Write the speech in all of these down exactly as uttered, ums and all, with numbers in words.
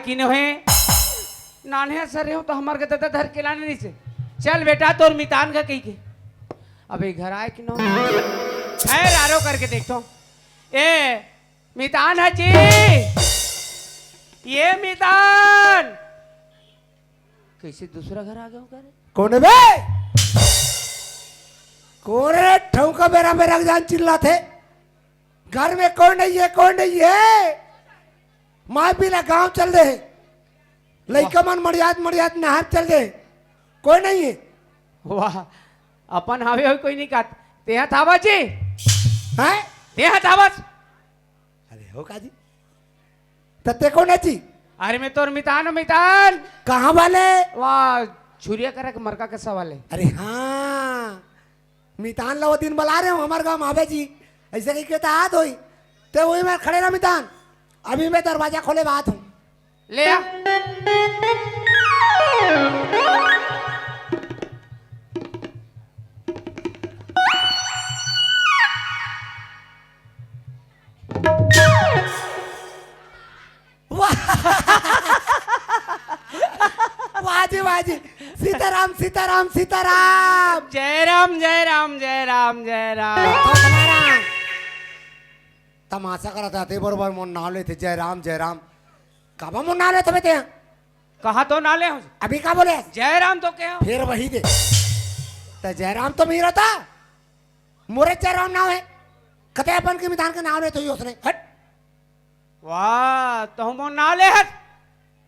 कि नोहे? नान्हे सरे हो तो हमर के ददा धर के लाने नहीं से। चल बेटा, तोर मितान का कही के। अबे घर आए कि नो? खैर, आरो करके देखतो। ए, मितान है जी। ये मितान। कैसे दूसरा घर आ गया होगा रे? कौन है बे? कौन रे? ठौका बेरा बेरा जान चिल्लाथे। घर में कोई नहीं है, कोई नहीं है। माय पीला गांव चल दे। लइका मन मड़ियात मड़ियात नहर चल दे। कोई नहीं है। वाह, अपन हावे हो कोई नहीं कात। तेहा थावा जी? हैं? तेहा थावस? अरे हो का जी? त ते कोन है जी? अरे मैं तोर मितान, मितान। कहाँ वाले? वाह, छुरिया करा के मरका कसा वाले। अरे हाँ, मितान ला वो दिन बला रहे हो हमर गाँव में आवे जी। ऐसे कही के त आत होई। ते वही में खड़े रह मितान। अभी मैं दरवाजा खोले बात हूँ। ले आ। वाह। वाह जी, वाह जी। सीताराम, सीताराम, सीताराम। जय राम, जय राम, जय राम, जय राम। तो तुम्हारा तमाशा करत हे, ते बरोबर मोर नाव लेथे, जय राम, जय राम। काबर मोर नाव लेथे बे ते? कहा तो नाव ले हूँ। अभी का बोले? जय राम तो कहे हूँ। फिर वही दे। त जय राम तो मेरा था। मोरे जय राम नाव है। कते अपन के मितान के नाव लेथे उसने। हट। वाह, तो मोर नाव ले हस।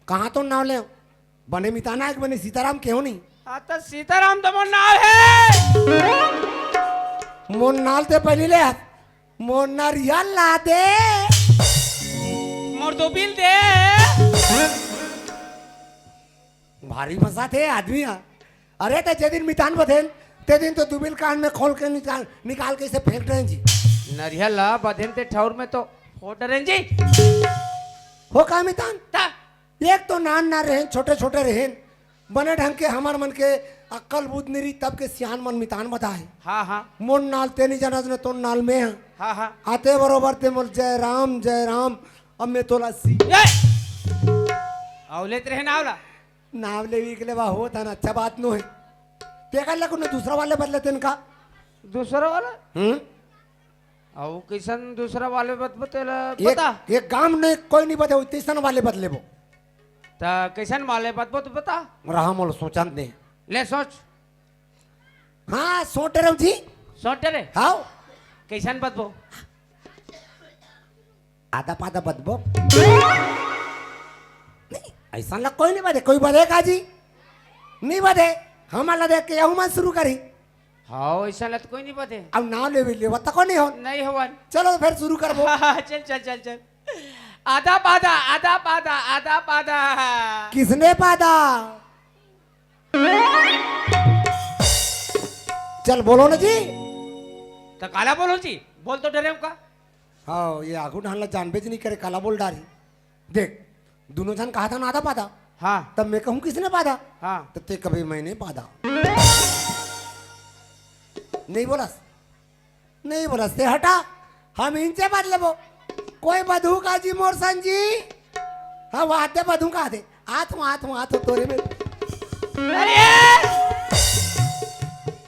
कहाँ तो नाव ले? बने मितान आय के बने सीताराम केहो नहीं। हाँ, त सीताराम तो मोर नाव है। मोर नाव ते पहली ले हस। मोर नरिया ला दे। मोर दो बिल दे। भारी फंसा थे आदमी हा। अरे, त जे दिन मितान बधेन, ते दिन तो दुबिल कान में खोल के निकाल, निकाल के इसे फेंक रहे जी। नरिया ला बधेन ते ठौर में तो फोड़ रहे जी। हो का मितान? ता। एक तो नान ना रहेन, छोटे छोटे रहेन, बने ढंग के हमर मन के अक्कल बुद्धि नहीं, तब के सियान मन मितान बधाए। हाँ, हाँ। मोर नाल ते नहीं जाना, तोर नाल में है। हाँ, हाँ। आते बरोबर ते मोर जय राम, जय राम, अब मैं तोला सी। ए! अवलेत रहे ना आवला। नाम लेवी के लेवा होत हन, अच्छा बात नो है। तेकर ला कोनो दूसरा वाले बदले तेन का? दूसरा वाला? हम्म? अउ कैसन दूसरा वाले बत-, बतेला एक, बता। एक गांव ने कोई नहीं बदले, तैसन वाले बदलेबो। त कैसन वाले बतबो तो बता। रहा मोल सोचन दे। ले सोच। हाँ, सोच रहे हूँ जी। सोच रहे? हाँ। कैसन बतबो? आधा पाधा बदबो। नहीं, ऐसा ला कोई नहीं बदे, कोई बदे का जी? नहीं बदे, हमारा देख के यहू मन शुरू करी। हाँ, ऐसा ला तो कोई नहीं बदे। अब नाव लेवे लेवा तको नहीं हो। नहीं होवन। चलो फिर शुरू करबो। चल, चल, चल, चल। आधा पाधा, आधा पाधा, आधा पाधा। किसने पाधा? चल बोलो ना जी। तो काला बोलो जी, बोल तो डरे का। हाँ, ये आगू ढान ला जानबे ज नहीं करे, काला बोल डारी। देख, दोनों जन कहा था ना आधा पाधा। हाँ। तब मैं कहूँ किसने पाधा? हाँ। तब ते कभी मैंने पाधा। नहीं बोलस, नहीं बोलस, ते हटा, हम इनसे बात लेबो। कोई बधू का जी मोर सन जी? हाँ, वहाँ ते बधू का दे। आत हूँ, आत हूँ, आत हूँ, तोरे में। अरे!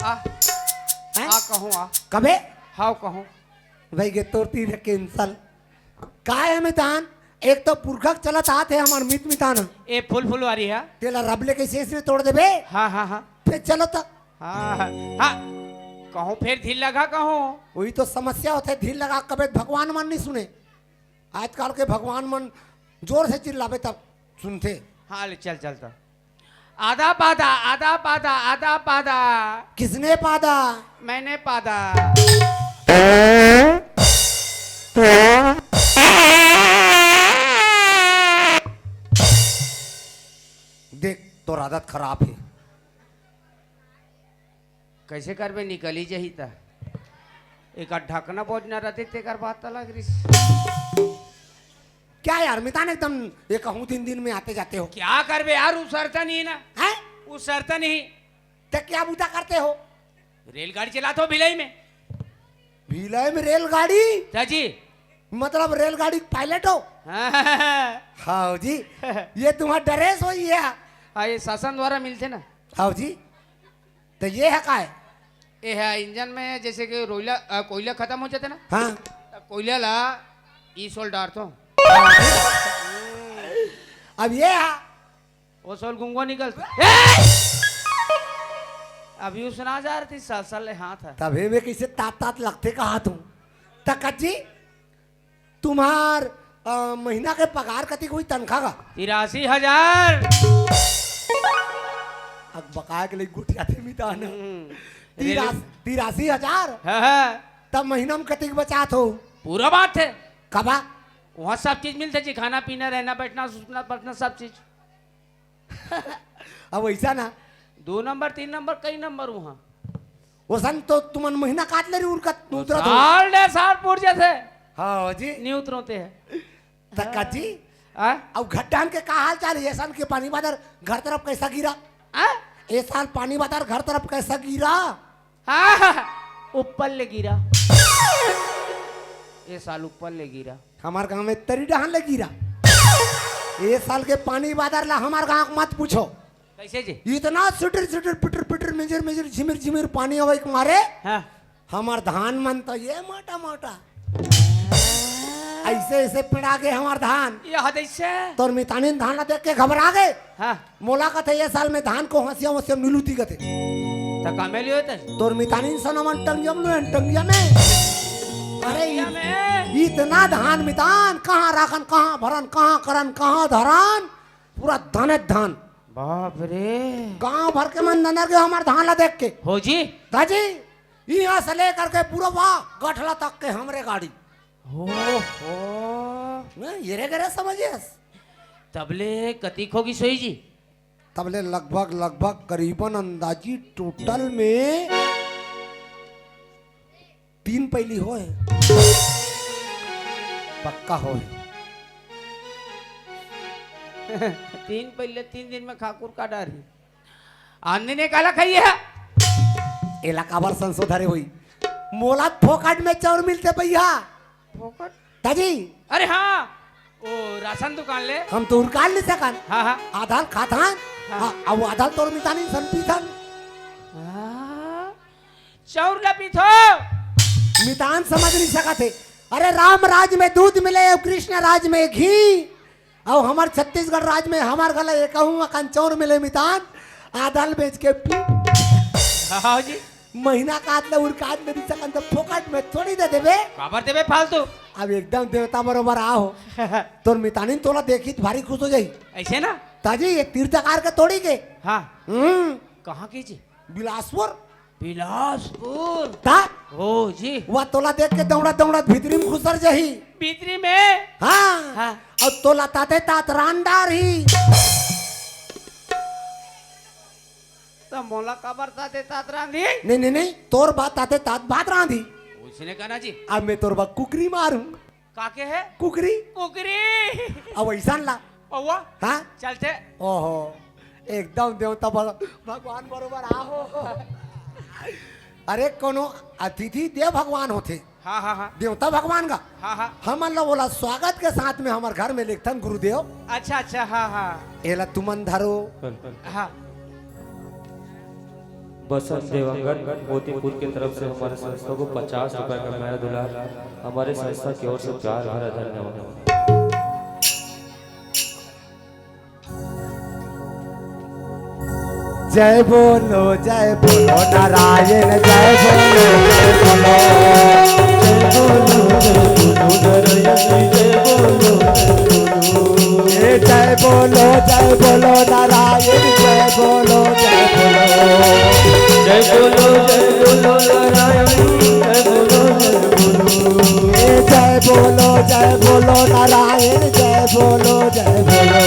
आ, हैं? आ कहूँ, आ। कबे? हाव कहूँ। भाई के तोर तीर के इंसल। काय है मितान? एक तो पुरखा के चलत आत हे हमर मीत मितान। ए फूल फुलवारी है। तेला रब ले के शेष में तोड़ देबे। हाँ, हाँ, हाँ। फिर चलो त। हाँ, हाँ, हाँ। कहूँ फिर धीर लगा कहूँ। वही तो समस्या होथे, धीर लगा कबे भगवान मन नहीं सुने। आजकल के भगवान मन जोर से चिल्लाबे तब सुनथे। हाँ, ले चल, चल त। आधा पाधा, आधा पाधा, आधा पाधा। किसने पाधा? मैंने पाधा। देख, तोर आदत खराब हे। कैसे करबे, निकली जही त। एक ढकना बोझना रहती, तेकर बात अलग रिस। क्या यार, मितान एकदम ये कहूँ दिन दिन में आते जाते हो। क्या करबे यार, उ सरता नहीं ना। हैं? उ सरता नहीं। ते क्या बूता करते हो? रेलगाड़ी चलात हो भिलाई में। भिलाई में रेलगाड़ी? चाची। मतलब रेलगाड़ी के पायलट हो? हाँ। हाँ जी, ये तुम्हार ड्रेस होही है। हाँ, ये शासन द्वारा मिलथे ना। हाँ जी, त ये है काय? ये है इंजन में, जैसे कि रोइला, अ, कोयला खतम हो जाथे ना, हाँ। त कोयला ला ई सोल डारथों। अब ये है। वो सोल गुंगवा निकल। ए! अभी उसना जा रही थी, सल, सल ले हाथ है। तभे में कइसे तात तात लगथे कहा तू? त कच्ची, तुम्हार, अ, महीना के पगार कतिक होही, तनखा का? तिरासी हजार। अब बकाया के लिए गोठियाथे मितान। हम्म। तिरास-, रेलवे तिरासी हजार? हाँ, हाँ। तब महीना में कतिक बचात हो? पूरा बात है। कबा? वहाँ सब चीज मिलथे जी, खाना पीना, रहना बैठना, सुतना पड़ना, सब चीज। अब वैसा ना। दो नंबर, तीन नंबर, कई नंबर वहाँ। वसन तो तुमन महीना काट ले रही उरकत, उतरत हो। साल डेढ़ साल पूर जाथे। हाँ जी। नहीं उतरते हैं। त कच्ची? आ? अब घट्टान के का हाल चाल है? ये साल के पानी बादर घर तरफ कैसा गिरा? आ? ये साल पानी बादर घर तरफ कैसा गिरा? हाँ, ऊपर ले गिरा। ये साल ऊपर ले गिरा। हमार गांव में तरी डहान ले गिरा। ये साल के पानी बादर ला हमार गांव के मत पूछो। कैसे जी? इतना सुटर सुटर, पिटर पिटर, मिजर मिजर, झिमिर झिमिर पानी आवई के मारे हाँ। हमार धान मन तो ये मोटा मोटा ऐसे ऐसे पिड़ा गे हमार धान। ये हद ऐसे। तोर मितानिन धान ला देख के घबरा गे। हाँ। मोला कथे, "ये साल में धान को हंसिया वंसिया मिलू ती," कथे। त का मिलियो ते? तोर मितानिन सना मन टंगिया में, टंगिया में। अरे टंगिया इ-, में। इतना धान मितान, कहाँ राखन, कहाँ भरन, कहाँ करन, कहाँ धरन, पूरा धाने धान। बाप रे। गांव भर के मन नंदर गे हमार धान ला देख के। हो जी। दाजी, यहाँ से लेकर के पूरा वहाँ गठला तक के हमरे गाड़ी। हो, हो। हैं, ये रे करे समझियस? तबले कतिक होगी सोई जी? तबले लगभग, लगभग करीबन अंदाजी टोटल में तीन पैली होय। पक्का होय। तीन पैली तीन दिन में खाकुर का डारी। आंधी ने काला खाई है? एला काबर संशोधन होई? मोला फोकट में चाउर मिलथे भैया। फोकट? दाजी। अरे हाँ, ओ राशन दुकान ले। हम तो उरकाल नहीं सकन। हाँ, हाँ। आधाल खाथन, हाँ। हाँ, अब आधाल तोर मितानी सन पीथन। हाँ, चाउर ला पीथो। मितान समझ नहीं सकत हे। अरे राम राज में दूध मिले, अब कृष्ण राज में घी। अउ हमर छत्तीसगढ़ राज में हमर घला एकहू अकन चाउर मिले मितान, आधाल बेच के पी। हाँ जी। महीना काट ले उरकात में दिसा कन तो फोकट में थोड़ी दे देबे। काबर देबे फालतू? अब एकदम देवता बरोबर आ हो। तोर मितानिन तोला देखी त भारी खुश हो जाही। ऐसे ना? ताजी ये तीर्थकार के तोड़ी के। हाँ। हम्म। कहाँ की जी? बिलासपुर। बिलासपुर। ता? हो जी। वा तोला देख के दौड़त दौड़त भीतरी में घुसर जाही। भीतरी में? हाँ। हाँ। अउ तोला ताते तात रांध डारही। त मोला काबर ताते तात रांधी? नहीं, नहीं, नहीं, तोर बात ताते तात भात रांधी। उसने कहना जी। अब मैं तोर बात कुकरी मारूं। काके है? कुकरी। कुकरी। अब ऐसा ला। पौवा? हाँ? चलते। ओहो, एकदम देवता भग-, भगवान बरोबर आहो। अरे कोनो अतिथि देव भगवान होथे। हाँ, हाँ, हाँ। देवता भगवान का। हाँ, हाँ। हमन ला बोला स्वागत के साथ में हमर घर में लेगथन गुरुदेव। अच्छा, अच्छा, हाँ, हाँ। एला तुमन धरो। हाँ। बसंत देवांगन मोतीपुर की तरफ से हमारे संस्था को पचास रुपए का मया दुलार, हमारे संस्था की ओर से प्यार भरा धन्यवाद। जय बोलो, जय बोलो नारायण, जय बोलो, जय बोलो। जय बोलो, जय बोलो नारायण, जय बोलो। ए जय बोलो, जय बोलो नारायण, जय बोलो, जय बोलो। जय बोलो, जय बोलो नारायण, जय बोलो, जय बोलो। ए जय बोलो, जय बोलो नारायण, जय बोलो, जय बोलो।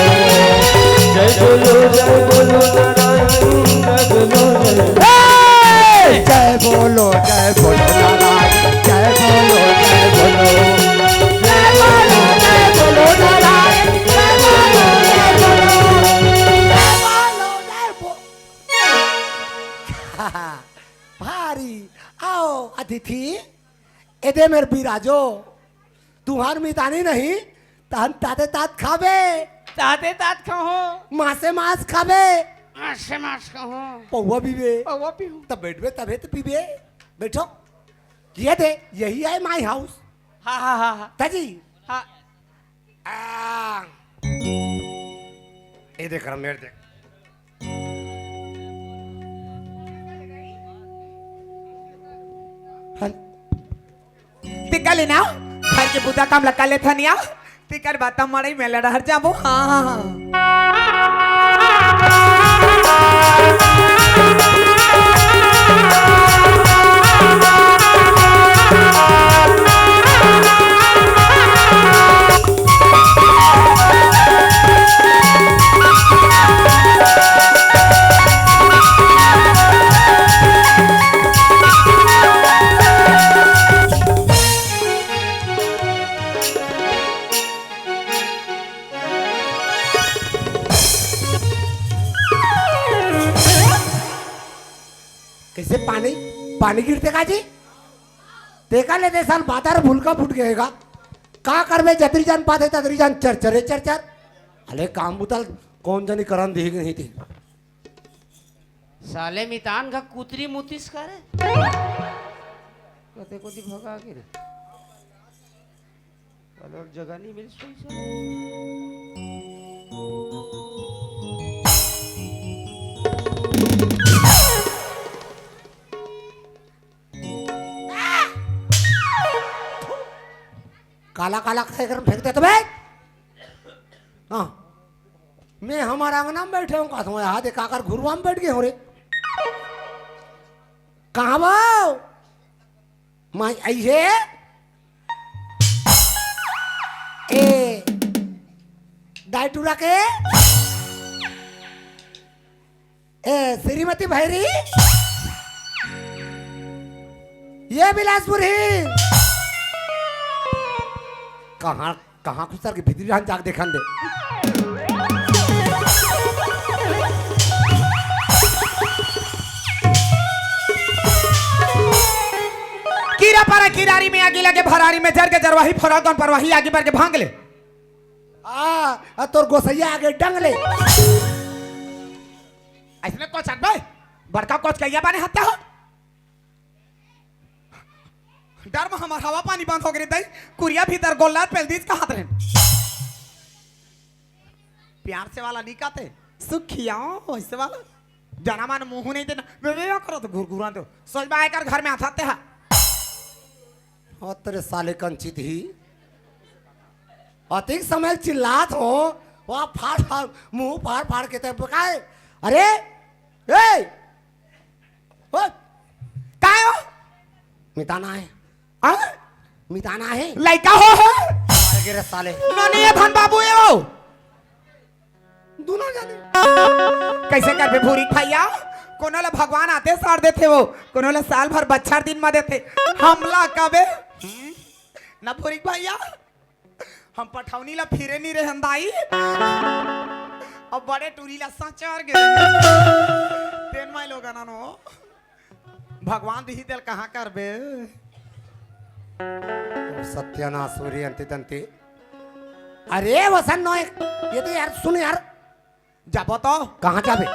जय बोलो, जय बोलो नारायण, जय बोलो, जय बोलो। ए जय बोलो, जय बोलो नारायण, जय बोलो, जय बोलो। जय बोलो, जय बोलो नारायण, जय बोलो, जय बोलो। जय बोलो, जय बो-, भारी। आओ अतिथि, एदे मेर बिराजो। तुंहर मितानी नहीं, तहन ताते तात खाबे। ताते तात खाहूं। मासे मास खाबे। मासे मास खाहूं। पौवा पीबे। पौवा पीहूं। तब बैठबे तभे तो पीबे। बैठो। ये दे, यही है my house। हाँ, हाँ, हाँ, हाँ। ताजी। हाँ। आ। ये देख रहा, मेरे देख। हल। तिका लेना, घर के बुता काम लगा ले थनिया, तिकर बाता मड़ई में लड़हर जाबो। हाँ, हाँ, हाँ। कैसे पानी, पानी गिरथे का जी? तेका ले दे साल बादर भुलका फूट गएगा। का करबे, जतरी जान पाथे ततरी जान चर चरे चर चर। अले काम बुतल कौन जनी करन दिही नहीं थी। साले मितान का कुतरी मुतिस करे। कते कोती भगा के रे। अलग जगह नहीं मिल सोई से। काला काला कहे कर फेंक देते बे। हाँ, मैं हमारा अंगना में बैठे हूँ, कहता हूँ, यहाँ देखा कर घुरुआ में बैठ गए हो रे। कहाँ वो? मैं आई है। ए, दाई टूरा के। ए, श्रीमती भैरी, ये बिलासपुर ही। कहाँ, कहाँ खुसर के भीतरी रहन जाके देखन दे। कीरा पारा किरारी में आगी लगे भरारी में जर के जरवाही फरल कौन परवाही आगी पर के भांग ले। आ, आ तोर गोसैया आगे डंग ले। ऐसने कोचक बे, बड़का कोचकैया बने हत्या हो। डर में हमार हवा पानी बंद हो गए दई, कुरिया भीतर गोल्लर पेल दीस कहत रहे। प्यार से वाला नहीं कहते, सुखिया वैसे वाला। जना मन मुंह नहीं देना, वे, वे, वे करो तो घुरघुरा दो। सोच बा एकर घर में आथाते हा। ओ तेरे साले कंचित ही। अतिक समय चिल्लात हो, वहाँ फाड़ फाड़, मुंह फाड़ फाड़ के ते बकाए। अरे, ए, ओ, काय हो? मिताना है। हाँ? मिताना है। लइका हो, हो? मार गिरे साले। ननी ये धन बाबू ये हो। दोनों जाने। कैसे करबे भूरी भैया? कोनो ला भगवान आते सार देथे वो, कोनो ला साल भर बच्छर दिन मा देथे। हमला कबे? ना भूरी भैया, हम पठौनी ला फिरे नी रहन दाई। अब बड़े टूरी ला सचर गे। तेन माय लोगन आनो। भगवान दिही तेल कहाँ करबे? सत्यानाश हो रे अंते तंते। अरे वसन नोय, ये तो यार सुन यार। जाबो तो। कहाँ जाबे?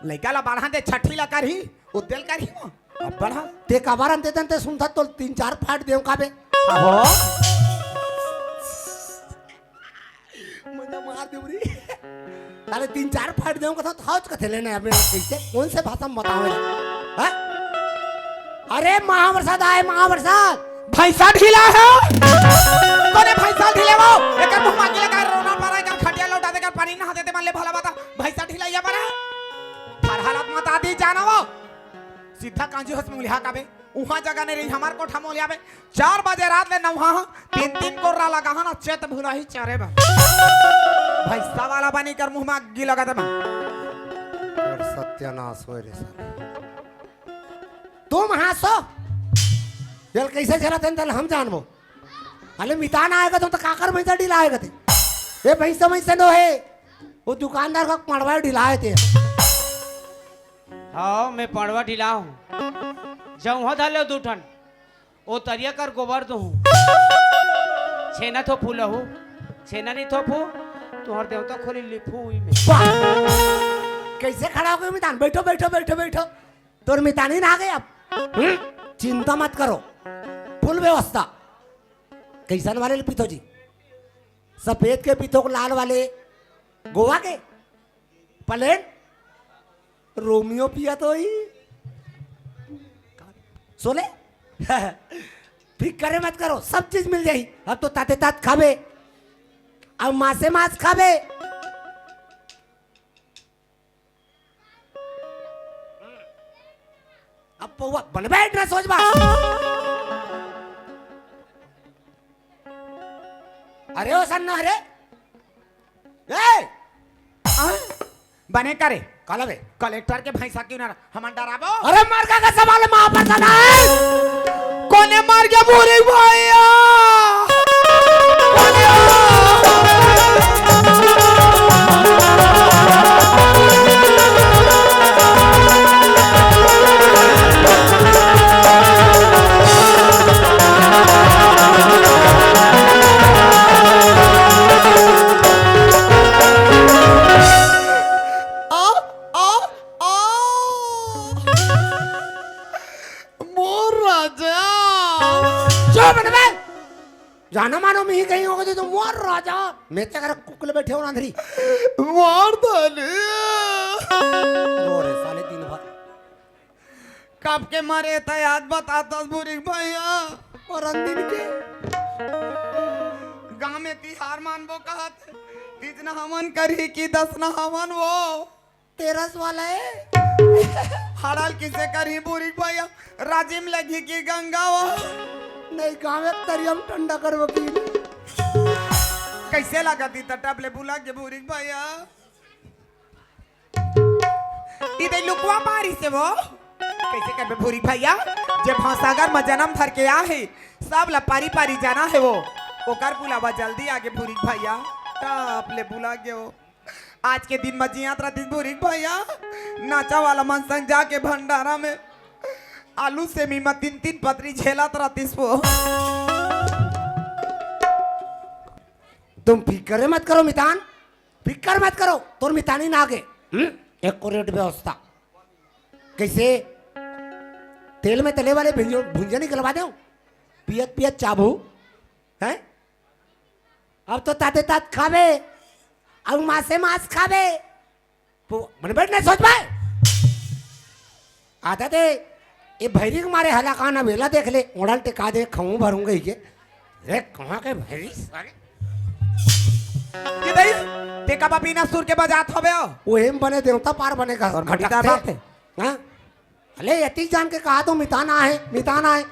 लइका ला बाढ़ा दे छठी ला करही, उद्देल करही वो। अब बढ़ा। ते काबर अंते तंते सुनथा तो तीन चार फाट देव काबे। आहो। मजा मार देव रे। साले तीन चार फाट देव कथा थाच कथे लेने अबे कैसे कौन से भाषा में बतावे? हाँ? अरे महाप्रसाद आए महाप्रसाद। भैंसा ढीला है। कोने भैंसा ढीले वो? एकर मुंह मांगी लगा रोना पड़ा, एकर खटिया लौटा देकर पानी नहा देते मान ले भला बात। भैंसा ढीला या पड़ा। हर हालत मत आदि जाना वो। सीधा कांजी हस मुंगलिहा काबे। उहाँ जगह नहीं रही, हमार कोठा मोलिया में चार बजे रात ले नौहा, तीन तीन कोर्रा लगा हा ना, चेत भुलाही चरे बा। भैंसा वाला बनी कर मुंह में आगी लगा देना। और सत्यानाश होए रे साले। तुम हाँसो। चल कैसे चला तेन तल हम जानबो। अले मितान आएगा तो, तो काकर भैंसा ढीला आएगा ते। ये भैंसा भैंसा नो है। वो दुकानदार का मड़वा ढीला है ते। हाँ, मैं पड़वा ढिलाहूँ। जऊँ धर ले दू ठन। ओ तरिया कर गोबर दूहूँ। छेना थो फूलहू। छेना नहीं थोपू, तुहर देवता खोली लिपू हुई में। वाह! कैसे खड़ा हो गए मितान? बैठो, बैठो, बैठो, बैठो। तोर मितानी ना आ गए अब। हम्म? चिंता मत करो, फुल व्यवस्था। कैसन वाले पीथो जी? सफेद के पीथो के, लाल वाले, गोवा के, प्लेन, रोमियो पिया तो ही सोले। फिक्र मत करो, सब चीज मिल जाही। अब तो ताते तात खाबे, अब मासे मास खाबे। अब पौवा बनबे ना सोचबा। अरे ओ सन्ना, अरे ए, आ? बने करे। काला बे? कलेक्टर के भैंसा क्यों ना हमन डराबो? अरे मर का सवाल माँ पर सदा है। कोने मर गया भूरी भैया? आ, आ, आ। मोर राजा। चुप बे। जानो मानो मिही कहीं होगा तो मोर राजा। मैं तो अगर कुकले बैठे हो ना अंधरी। मार डाले। रो रे साले दिन भर। कब के मरे त याद बताता भूरी भैया। और दिन के गांव में तिहार मानबो कहत, तीज न हवन करही कि दस न हवन वो। तेरस वाला है। हड़ाल किसे करही भूरी भैया, राजिम लगी कि गंगा वो। नहीं गाँव एक तरियम ठंडा करबो की। कैसे लगा दी त टपले बुला के भूरी भैया। ई दे लुकवा मारी से वो। कैसे करबे भूरी भैया? जे भौसागर में जन्म धर के आ है, सब ला पारी पारी जाना है वो। ओकर बुलावा जल्दी आगे भूरी भैया। टपले बुला के वो। आज के दिन में जियात रहतीस भूरी भैया। नाचा वाला मन संग जाके भंडारा में आलू सेमी में तीन तीन पतरी झेलत रहतीस वो। तुम फिक्र मत करो मितान, फिक्र मत करो, तोर मितानी ना आगे। हम्म? एक कोरेट व्यवस्था। कैसे? तेल में तले वाले भुंजो-, भुंजा निकलवा दो, पियत पियत चाबू, हैं? अब तो ताते तात खाबे, अब मासे मास खाबे। पो-, मन बैठ नहीं सोच पाए। आता ते, ये भैरी के मारे हला कान अब एला देख ले, ओढ़ल टिका दे, खाऊं भरूंगा ही के। रे, कहाँ के भैरी सारे? कि दई, ते कब बिना सुर के बजात हवे हो? वो हेम बने देवता पार बने का और खटकते। मटिका बात है। हाँ? अले, यतीक जान के कहा तो मितान आहे, मितान आहे।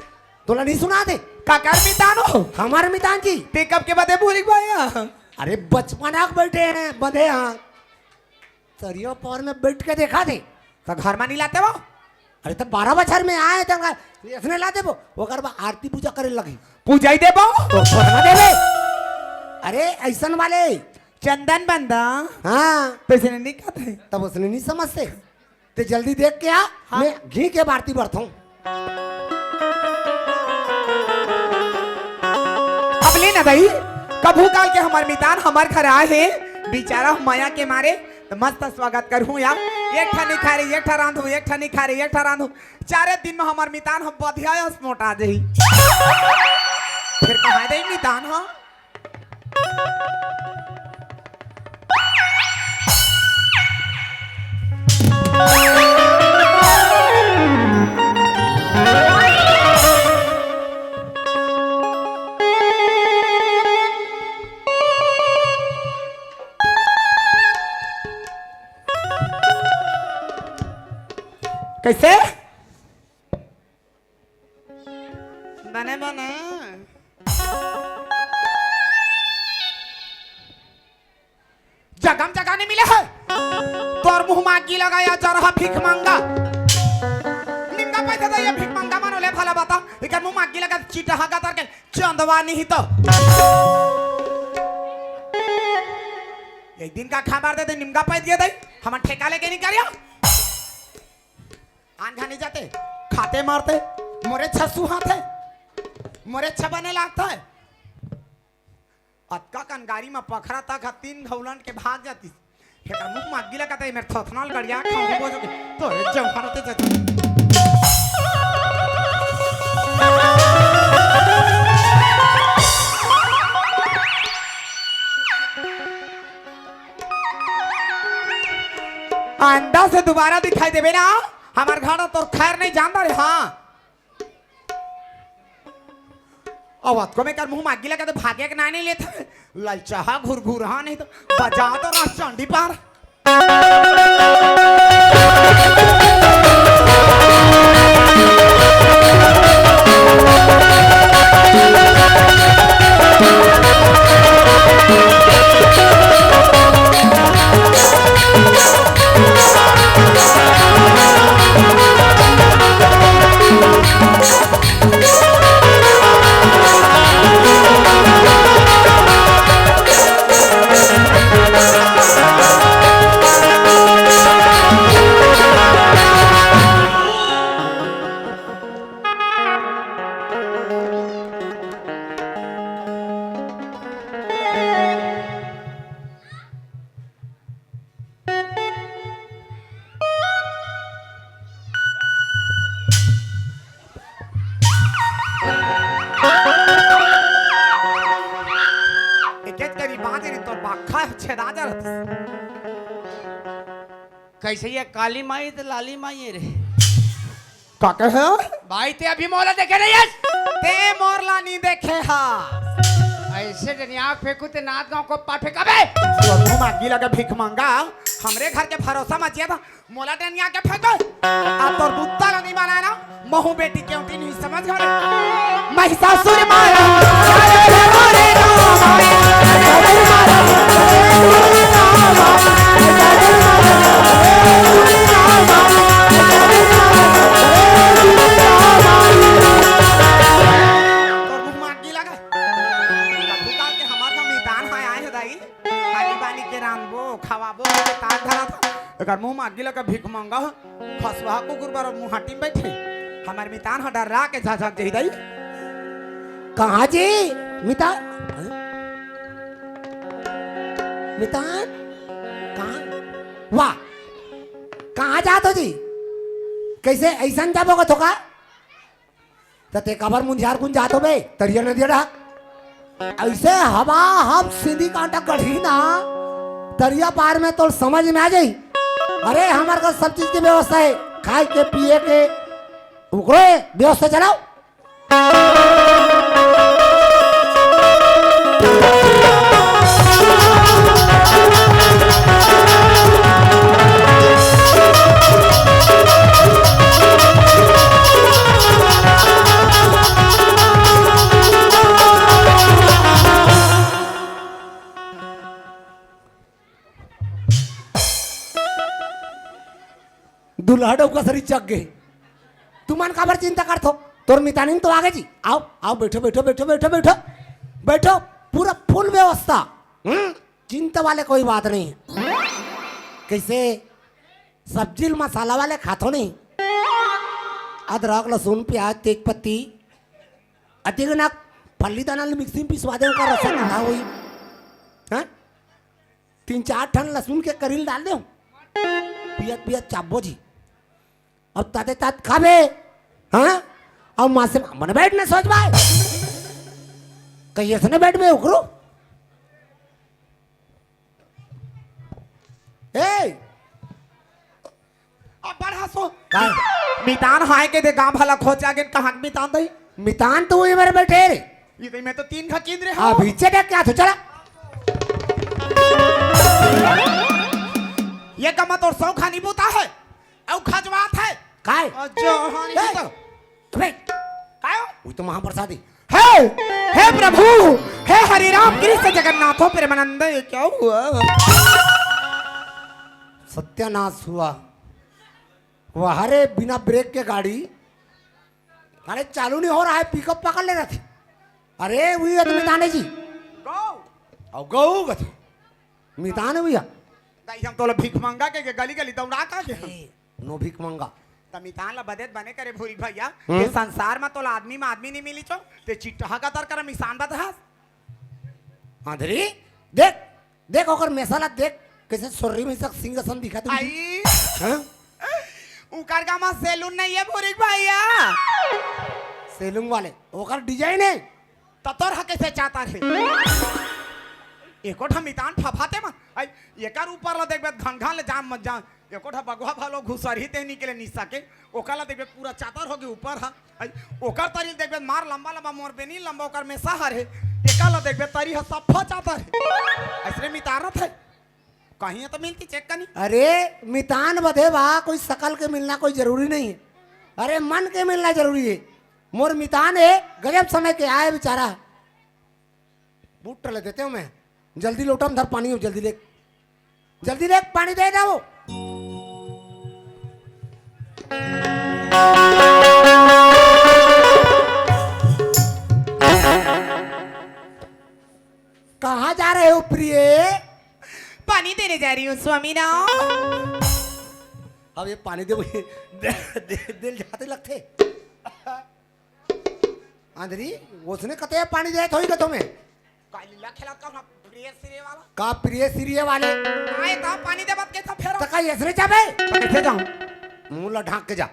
तोला नहीं सुना दे? काकर मितान हो? हमार मितान जी। ते कब के बदे भूरी भैया? अरे, बचपना के बैठे हैं, बंधे हैं। सरिया पार में बैठ के देखा दे। तो घर में नहीं लाते वो? अरे, तो बारह बछर में आए, तो इसने ला देबो। ओकर बाद आरती पूजा करे लगी। पूजा ही देबो? तो छोड़ना देबे। अरे, ऐसन वाले। चंदन बंदा। हाँ। तो इसने नहीं कहते। तब उसने नहीं समझते। ते जल्दी देख के आ, हाँ। मैं घी के बारती बरथों। अब ले ना दई, कभू काल के हमार मितान हमार घर आए हे, बेचारा मया के मारे, त मस्त स्वागत करहूं यार। एक ठा नहीं खाए रे, एक ठा रांधू, एक ठा नहीं खाए रे, एक ठा रांधू। चारे दिन में हमार मितान हम बधिया अस मोटा जाही। फिर कहाँ दई मितान, हाँ? कैसे? बने बने। जगम जगा नहीं मिले है। तोर मुंह मागी लगा या जरहा भिख मंगा। निमगा पैसा दे ये भिख मंगा मानो ले भला बता। इकर मुंह मागी लगा चिटहा का तर के चंदवा नहीं तो। एक दिन का खबर दे दे निमगा पैसा दे दे। हम ठेका लेके नहीं करिया। आंधा नहीं जाते, खाते मारते, मोरे छसु हाथ है, मोरे छ बने लागता है। अतका कन गाड़ी म पखरा तक ह तीन घौलन के भाग जातिस। फेकर मुंह मागी लगा त मेर थोथनाल गड़िया खाऊं बोल के। तो जौहर ते जति। आइंदा से दोबारा दिखाई देबे ना, हमर घर तोर खैर नहीं जानता रे। हाँ, अउ अतको में कर मुंह मागी लगा त भागे के नाम नहीं लेत हे। ललचाहा घुरघुरहा नहीं तो बजा तो रास चंडी पार। एकेच करी बाजे रे, तोर बाखा छेदा जा रहत। कैसे ये काली माई त लाली माई है रे? का कहे? भाई, ते अभी मोला देखे नहीं है? ते मोर ला नहीं देखे हा। ऐसे डनिया फेंकू ते नाथ गांव को पाठ फेंकाबे। तोर मुंह मागी लगा भीख मांगा, हमरे घर के भरोसा मचिया था, मोला डनिया के फेंको। आ तोर बुत्ता ला नहीं बनाए ना, महू बेटी के उठी नहीं समझ गए। महिषासुर मारा, तोर मुंह मागी लगा। कभू काल के हमार का मितान हा आए हे दाई, खाली बानी के रांधबो, खवाबो, के ताक धरा था। एकर मुंह मागी लगा भीख मांगा। खसवा कुकुर बर मुहाटी में बैठे। हमर मितान ह डर्रा के झझक जही दाई। कहाँ जी? मितान? मितान? कहाँ? वाह! कहाँ जात हो जी? कैसे ऐसन जाबो का थोका? त ते काबर मुंझार कुन जात होबे? तरिया नदिया डहा। ऐसे हवा हम सीधी कांटा गढ़ी ना, तरिया पार में तोर समझ में आ जाई। अरे, हमर का सब चीज के व्यवस्था है, खाए के, पिए के, ओकरो व्यवस्था चलाओ। दूल्हा डउका सरी चक गे। तुमन काबर चिंता करथो? तोर मितानिन तो आगे जी। आओ, आओ, बैठो, बैठो, बैठो, बैठो, बैठो। बैठो, पूरा फुल व्यवस्था। हम्म, चिंता वाले कोई बात नहीं है। कैसे सब्जी ल मसाला वाले खाथो नहीं? अदरक, लहसुन, प्याज, तेज पत्ती, अतिक ना फल्ली दाना ल मिक्सी में पिसवा दे, ओकर रसा ठंडा होई। हाँ? तीन चार ठन लहसुन के करी ल डाल दे, पियत पियत चाबो जी। अब ताते तात खाबे, हाँ? अब माँ से मन बैठ ना सोच भाई, कहीं ऐसे ना बैठ में उकरो। ए, अब बढ़ा सो। काय? मितान हाय के दे गांव भला खोज आगे कहाँ के मितान दई? मितान तो वही मेरे बैठे रे। ये तो मैं तो तीन खा कीन रे हाँ, हो। पीछे देख क्या तो चला। ये कमा तोर सौ खानी बूता है। औ खजवात है। काय? अ, जो हानि ए, तो। अबे, काय हो? वो तो महाप्रसादी। हे, हे प्रभु, हे हरि राम कृष्ण जगन्नाथो प्रेमानंद, ये क्या हुआ? सत्यानाश हुआ। वाह रे, बिना ब्रेक के गाड़ी। अरे, चालू नहीं हो रहा है, पिकअप पकड़ ले रहा थी। अरे, वही है तो मितान जी। गौ। और गौ गथे। मितान भैया। दाई, हम तोला भीख मंगा के, के गली गली दौड़ा का के हम। ए, नो भीख मंगा। त मितान ला बदेत बने करे भूरी भैया, हम्म। ये संसार में तोला आदमी में आदमी नहीं मिली छो, ते चिट्टा का तर कर मिसान बदहास। आंधरी, देख, देख ओकर मेसा ला देख, कइसे सोर्री में सक सिंह असन दिखत हे। आई। हाँ? उकर गाँव म सैलून नइ हे भूरी के भैया। सैलून वाले, ओकर डिजाइन हे। त तोर ह कइसे चातर हे? एको ठा मितान फफाते मन। आई, एकर ऊपर ला देखबे त घन घन ले जाम मत जाम। एको ठा बगवा भालो घुसरही तेहनी के ले निसा के। ओकर ला देखबे पूरा चातर होगे ऊपर ह। आई, ओकर तरी ल देखबे मार लंबा लंबा मोर बेनी लंबा ओकर मेसा हर हे। एकर ला देखबे तरी ह सफा चातर हे। अइसने मितान रथे। कहीं तो मिलती चेक कनी। अरे, मितान बदे बा, कोई सकल के मिलना कोई जरूरी नहीं है। अरे, मन के मिलना जरूरी है। मोर मितान हे, गजब समय के आय बेचारा। बूट टले देते हूँ मैं। जल्दी लोटा म धर पानी हो, जल्दी ले। जल्दी ले, पानी दे दे वो। कहाँ जा रहे हो प्रिय? पानी देने जा रही हूँ स्वामी राम। अब ये पानी दे, दे, दे, दिल जाते लगते। आंधरी, ओसने कते पानी देत होही गा तुम्हें? का लीला खेलत का अपना प्रिय सिरे वाला? का प्रिय सिरे वाले? आए त पानी देबत के त फेर। त का अइसने जाबे? त कइसे जाऊं? मुंह ला ढांक के जा।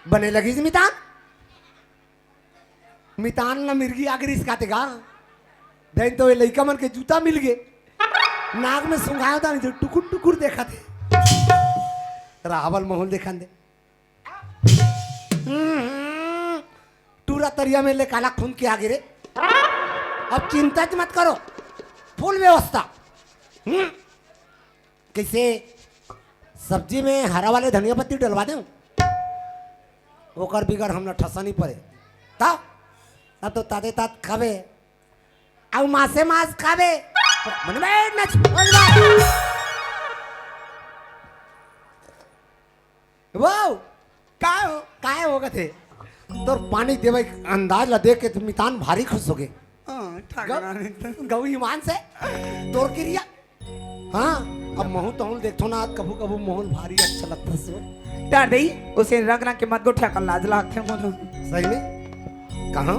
बने लगिस मितान? मितान ला मिर्गी आगे रिसकाथे गा। देन तो ये लइका मन के जूता मिल गे। नाक में सुंघायो त जो टुकुर टुकुर देखथे। राहवल माहौल देखन दे। हम्म, टूरा तरिया में ले काला खून के आगे रे। अब चिंता मत करो, फुल व्यवस्था। हम्म, कइसे सब्जी में हरा वाले धनिया पत्ती डलवा दें, ओकर बिगर हमला ठसा नहीं परे। त अब तो ताते तात खाबे, अउ मासे मास खाबे। मन में न छोड़ बा। वो का हो? काय होगथे? तोर पानी देवे के अंदाज ला देख के त मितान भारी खुश होगे। हाँ, ठाकरान एकदम। गऊ ईमान से तोर किरिया। हाँ, अब महू तहूँ ल देखथों ना, कभू कभू माहौल भारी अच्छा लगथे सो। डार दई, ओसे रंग रंग के मत गोठिया कर लाज लागथे मोला। सही में? कहाँ?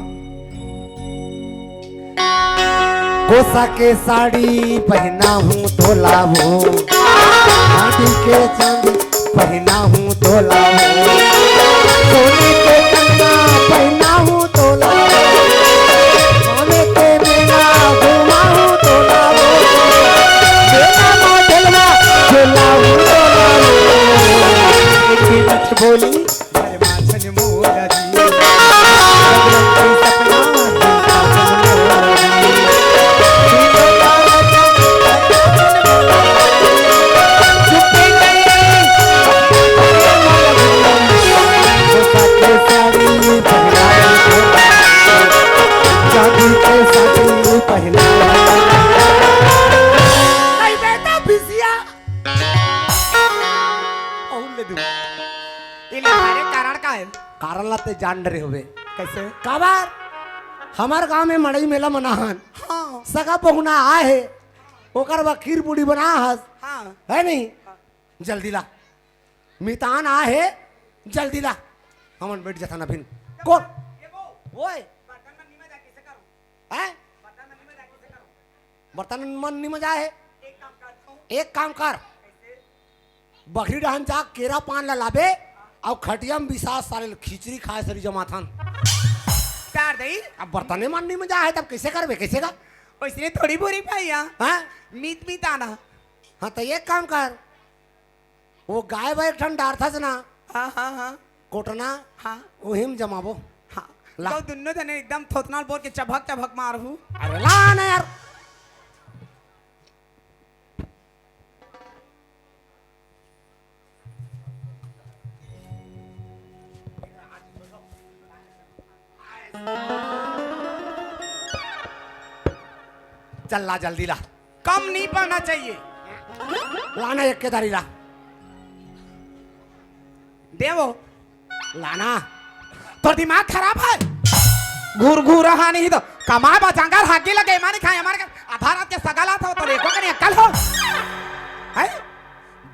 कोसा के साड़ी पहना हूँ तोला वो, चांदी के चांदी पहना हूँ तोला वो, सोने के कंगना पहना हूँ तोला वो, सोने के मेला घुमा हूँ तोला वो, मेला मोटलवा झूला हूँ तोला वो। एक मिनट बोली, अउ ले दू। एला हारे कारण का हे? कारण ला ते जान डरे होबे। कइसे? काबर? हमर गांव में मड़ई मेला मनाहन। हाँ। सगा पहुना आए हे, ओकर बर खीर पूड़ी बना हस। हाँ। हे नहीं? जल्दी ला। मितान आए हे, जल्दी ला। हमन बइठ जथन अभिन। कोन? ओए। हैं? बर्तन मन निमजा हे। एक काम कर, बकरी डहन जा, केरा पान ला लाबे, अउ खटिया म बिसा साले ल खिचड़ी खाए सरी जमाथन। डार दई। अब बर्तने मन निमजा हे, तब कइसे करबे, कइसे का? ओइसने थोड़ी बोरी भैया। हाँ? मीत मीत आना। हाँ, त एक काम कर, वो गाय बर एक ठन डारथस ना। हाँ, हाँ, हाँ। कोटना। हाँ। ओही म जमाबो। हाँ। ला। तो दुन्नो जने एकदम थोथना ल बोर के चभक चभक मारहू। अरे ला ना यार। चल ला, जल्दी ला। कम नहीं पड़ना चाहिए। लाना एक केदारी ला। ते वो लाना, तोर दिमाग खराब हे। घुर घुर रहा नहीं तो कमाए बा जांगर हागी लगे मानी खाए हमारे घर आधा रात के सगा लात हो तो एको कनी अक्कल हो। हैं?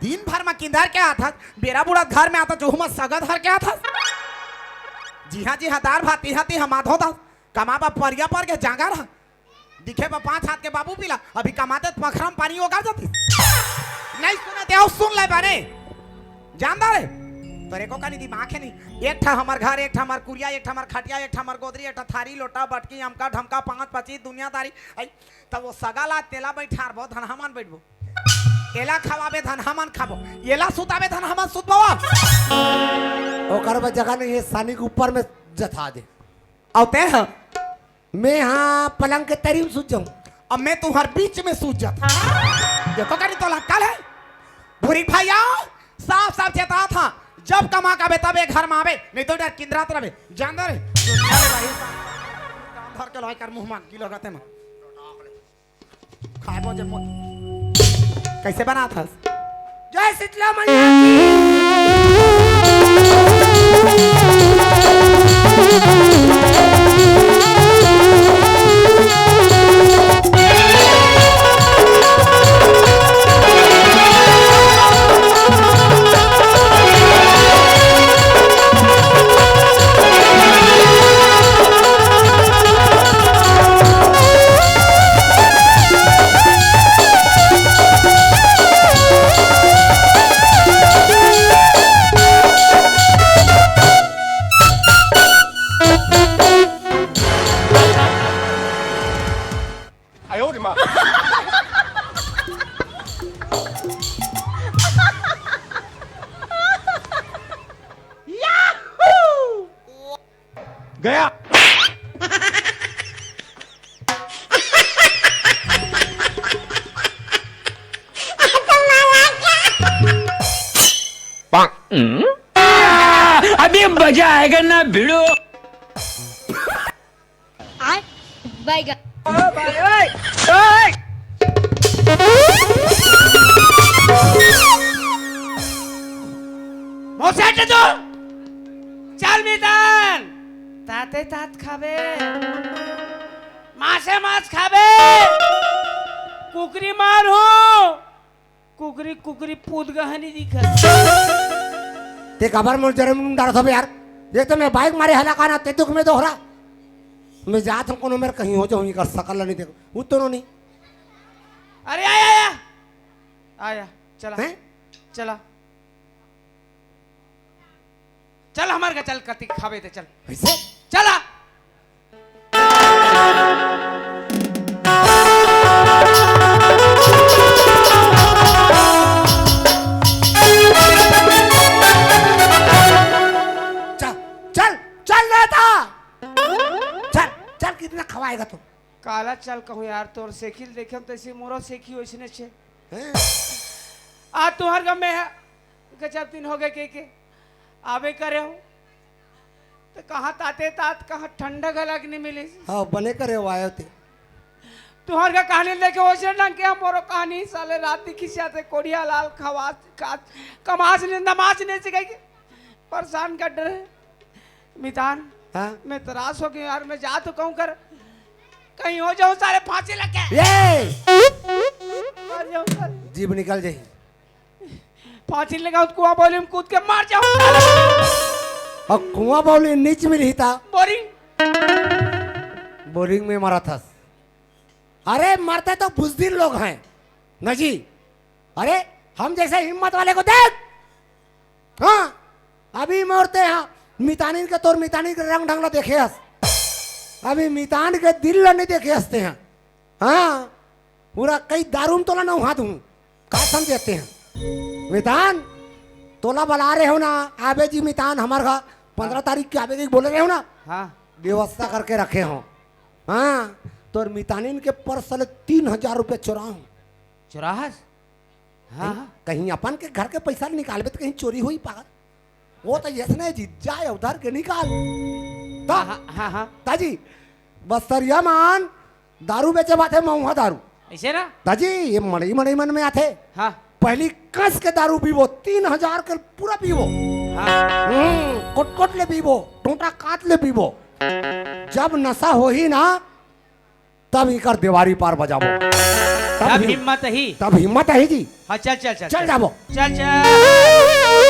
दिन भर में किंदर के आथस, बेरा बुड़त घर में आथस, जोहू में सगा धर के आथस। जिहां जिहां दार भात तिहां तिहां माधो दास, कमा बा परिया पर के जांगर ह। दिखे बा पांच हाथ के बाबू पीला, अभी कमाते त पखरा म पानी ओगर जाती। नहीं सुने ते, आओ सुन ले बने। जानदा रे, तोरे को कनी दिमाग हे नहीं। एक ठा हमर घर, एक ठा हमर कुरिया, एक ठा हमर खटिया, एक ठा हमर गोदरी, एक ठा थारी, लोटा, बटकी, अमका, ढमका, पांच पच्चीस दुनियादारी। आई, तब वो सगा ला तेला बैठारबो, धनहा मन बैठबो। एला खवाबे, धनहा मन खाबो। एला सुताबे, धनहा मन सुतबो। ओकर बर जगह नहीं हे, सानी के ऊपर में जथा दे। अउ ते ह? मैं हा पलंग के तरी में सूत जाऊं। अब मैं तुम्हार बीच में सूत जाता। ये तो करी तोला अक्कल हे? भूरी भैया, साफ साफ चेतात हंव, जब कमा के आबे तबे घर में आबे, नहीं तो डर किंदरात रहे। जानदा रे? काम धर के लॉय कर मुंह मा, की लगत हे मा। खाबो जे मो-, कैसे बनाथस? जय शीतला मैया की। गया। अभी मजा आएगा ना भिड़ो। आय, बैगन। मौसेट जो, चल मितान। ताते तात खाबे, मासे मास खाबे, कुकरी मार हो। कुकरी, कुकरी पूत गहनी दिखत। ते काबर मोर जरम डारत हबे यार? एक तो मैं बाइक मारे हला काना, ते दुख में दोहरा। मैं जात हूं कोनो मेर कहीं हो जाऊं, एकर सकल नहीं देखो। उतरो नहीं। अरे आया, आया। आया, चला। हैं? चला। चल हमर घर चल, कति खाबे ते चल। कैसे? चला। चल, चल, चल रहता। चल, चल, कितना खवाएगा तू? काला चल कहूँ यार, तोर सेखी ल देखे तैसे मोरो सेखी वैसने छे। हैं? आ तुहर गमे है, गजब दिन हो गए के, के आबे करे हो। तो कहाँ ताते तात, कहाँ ठंडा गला के नहीं मिली। हाँ, बने करे हो आयो ते। तुहर का कहानी लेके वैसे ढंग के हम मोरो कहानी साले रात दिखी से आते कोड़िया लाल खवास, का-, कमास ने, नमाज नहीं सिखाई के। परेशान कर डरे। मितान, हाँ? मैं तराश हो गया यार, मैं जा तो कहूँ कर, कहीं हो जाऊँ सारे फांसी लग के। ये! मर जाऊँ सारे। जीभ निकल जाही। फांसी लगा, कुआं बावली में कूद के मर जाऊँ सारे। अउ कुआं बावली नीच में रहिता। बोरिंग। बोरिंग में मरा था। अरे मरते तो बुजदिल लोग हैं ना जी। अरे हम जैसे हिम्मत वाले को देख। हाँ, अभी मरते हैं। मितानिन के, तोर मितानिन के रंग ढंग ला देखे हस। अभी मितान के दिल ला नहीं देखे हंसते हैं। हाँ, पूरा कई दारू में तोला नौहा दूं। का समझते हैं? मितान, तोला बला रहे हो ना, आबे जी मितान, हमार घर पंद्रह तारीख के आबे जी बोले रहे हो ना? हाँ। व्यवस्था करके रखे हो। हाँ, तोर मितानिन के पर्स ले तीन हजार रुपया चोरा हूँ। चोराहस? हाँ, कहीं, हाँ। कहीं अपन के घर के पैसा निकालबे तो कहीं चोरी होई पागल। वो तो यस नहीं जी, जाए उधार के निकाल। तो हाँ, हाँ, हाँ, हाँ। ताजी, बस्तरिया मान, दारू बेचे बात है, मऊहा दारू। ऐसे ना? ताजी, ये मड़ई मड़ई मन में आथे। हाँ। पहली कस के दारू पीबो, तीन हजार के पूरा पीबो। हाँ। हम्म, कोट-कोट ले पीबो, टोंटा कात ले पीबो। जब नशा होही ना, तब इकर देवारी पार बजाबो। तब तब हिम-, हिम्मत ही। तब हिम्मत ही जी। हाँ, चल, चल, चल, चल चल। जाबो। चल, चल।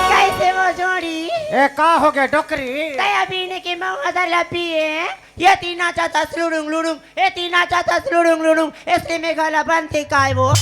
कैसे वो जोड़ी? ए, का हो गया डोकरी? तय अभी ने के मऊ हदर ला पिए। ये तीना चाता लुड़ुंग लुड़ुंग, ये तीना चाता लुड़ुंग लुड़ुंग, इसलिए में गला बनते काय वो?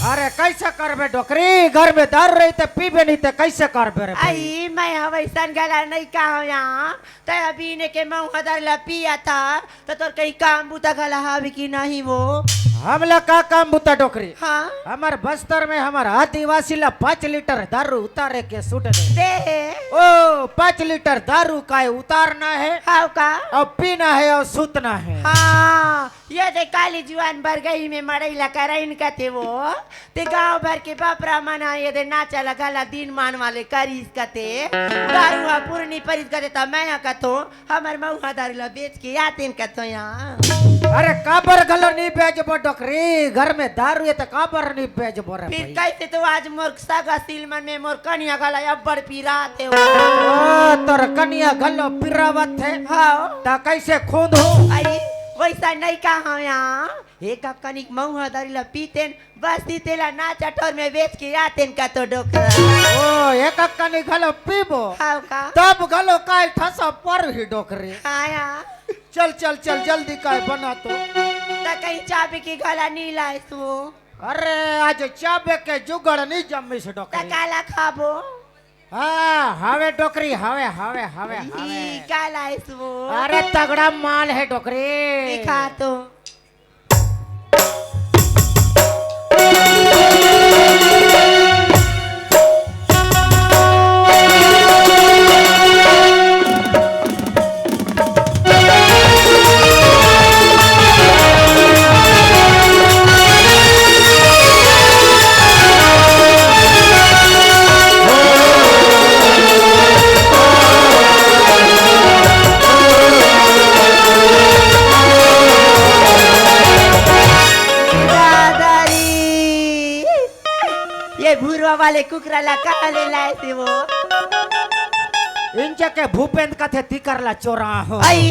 अरे कैसे करबे डोकरी? घर में दारू रही ते पीबे नहीं ते कैसे करबे रे भाई? आई, मैं ह वैसन गला नहीं कहा यहाँ। तय अभी ने के मऊ हदर ला पिया था, तो तोर कहीं काम बुता गला हावी कि नहीं वो? हमला का काम बुता डोकरी? हाँ। हमर बस्तर में हमर आदिवासी ला पाँच लीटर दारू उतारे के सूट दे। दे। ओ, पाँच लीटर दारू काय उतारना है। हाँ का? अब पीना है और सूतना है। हाँ, ये दे काली जुआन बरगई में मड़ई ला करइन कते वो। ते गांव भर के बापरा मन ह ये दे नाचा लगा ला दिन मान वाले करिस कते। दारू हा पूर्णी परिस कते त मैं ह कथो, हमर मउहा दारू ला बेच के आतेन कथो यहाँ। अरे काबर घलो नी बेचबो डोकरी, घर में दारू हे त काबर नी बेचबो रे फिर भाई? कैसे तो आज मोर सगा सील मन में मोर कनिया गला अब्बड़ पिरात हे। ओ, तोर कनिया घलो पिरावत हे? हाँ। त कैसे खोंद हो? आई, वैसा नहीं कहा यहाँ। एक कनिक मउहा दारू ला पीतेन, बस ती तेला नाचा ठोर में बेच के आतेन कथो डोकरा। ओ, एक कनी घलो पीबो? हाँ का? तब घलो काय ठसा पर ही डोकरी। हाँ या। चल, चल, चल, जल्दी काय बना तो। त कहीं चाबी की गला नी लाइस वो। अरे, आज चाबे के जुगड़ नी जम्मिस त डोकरी। काला खाबो? हाँ, हवे डोकरी, हवे, हवे, हवे, हवे। ई का लाइस वो? अरे, तगड़ा माल हे डोकरी। दिखा तो। दादारी, ये भूरवा वाले कुकरा ला कहाँ ले लाए थे वो? इंच के भूपेंद्र कथे तिकर ला चोरा हो। आई,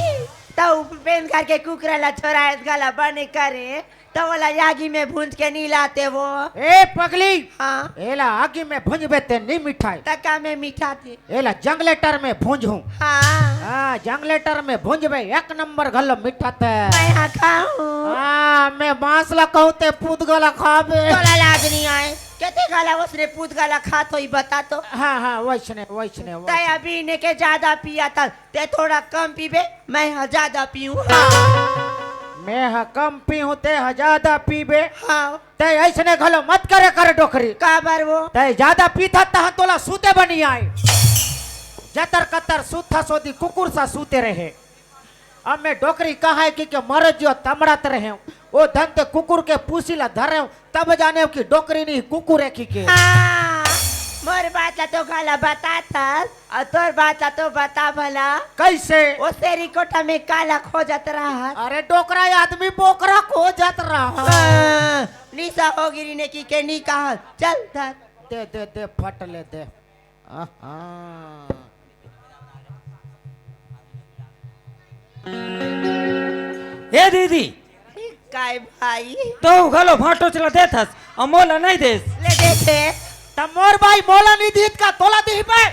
तो भूपेंद्र करके कुकरा ला चोरा है, गला बने करे, तो वाला आगी में भूंज के नी लाते वो। ए पगली, हाँ। एला आगी में भूंजबे ते नी मिठाई। त का में मिठाते? एला जंगलेटर में भूंजहूं। हाँ। हाँ, जंगलेटर में भूंजबे, एक नंबर घलो मिठाते। मैं हाँ खाऊं। हाँ, मैं मांस ला कहूं ते पूत गला खाबे। तोला लाज नहीं आए। केते गला उसने पूत गला खात होई बता तो। हाँ, हाँ, वैसने, वैसने, तय वैसने। अभी ने के ज्यादा पिया था, ते थोड़ा कम पीबे, मैं हाँ ज्यादा पीऊं। हाँ। मैं हाँ कम पीऊं, ते हाँ ज्यादा पीबे। हाँ। तय ऐसने घलो मत करे कर डोकरी। काबर वो? तय ज्यादा पीथा तहाँ तोला सूते बनी आए। जतर कतर सूथा सोदी कुकुर सा सूते रहे। अब मैं डोकरी कहाँ हे कि के मरत जियो तमड़त रहे हूँ। ओ धन ते कुकुर के पूसी ला धरे हूँ, तब जाने हूँ कि डोकरी नहीं कुकुर हे कि के। हाँ, मोर बात ला तो घला बता थस, अउ तोर बात ला तो बता भला। कैसे? ओ सेरी कोठा में काला खोजत रहा। अरे डोकरा आदमी बोकरा खोजत रहा। हाँ, निशा हो गिरी ने कि के नी कहा। चल धर। दे, दे, दे, फट ले दे। आहा। ए दीदी, काय भाई? तो घलो भांटो चला देथस, अउ मोला नहीं देस। ले देथे। त मोर भाई मोला नहीं दीत का तोला दीही बे?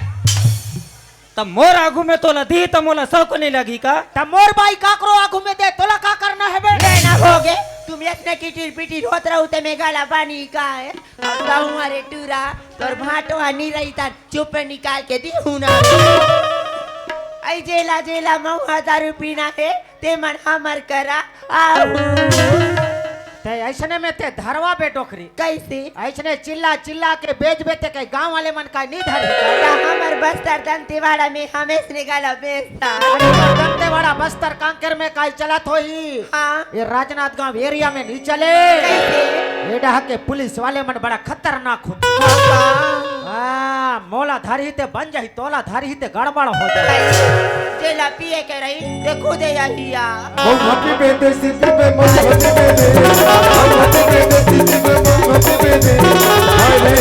त मोर आगू में तोला दीही त मोला शौक नहीं लगी का? त मोर भाई काकरो आगू में दे, तोला का करना हे बे? लेना होगे, तुम इतने किटिर पिटिर होत रहू ते में गला बानी का हे? अब कहूँ अरे टूरा, तोर भांटो ह नी रही त चुप्पे निकाल के दिहूँ ना। अई जेला जेला मउहा दारू पीना हे, ते मन हमर करा आहू। ते अइसने में ते धरवा बे डोकरी। कैसे? अइसने चिल्ला चिल्ला के बेचबे ते कई गाँव वाले मन का नी धरही। त हमर बस्तर दंतेवाड़ा में हमेश ने गला बेचता। अरे दंतेवाड़ा बस्तर कांकेर में काई चलत होही। हाँ। ये राजनांदगांव एरिया में नहीं चले। कैसे? ये डहा के पुलिस वाले मन बड़ा खतरनाक होथे। हाँ। हाँ, मोला धरही ते बन जाही, तोला धरही ते गड़बड़ हो जाही। कैसे? जेला पिए के रही, ते खुदे यही आ। मऊ भाभी बेदे सिटी में मऊ भाभी बेदे, मऊ भाभी बेदे सिटी में मऊ भाभी बेदे। अरे।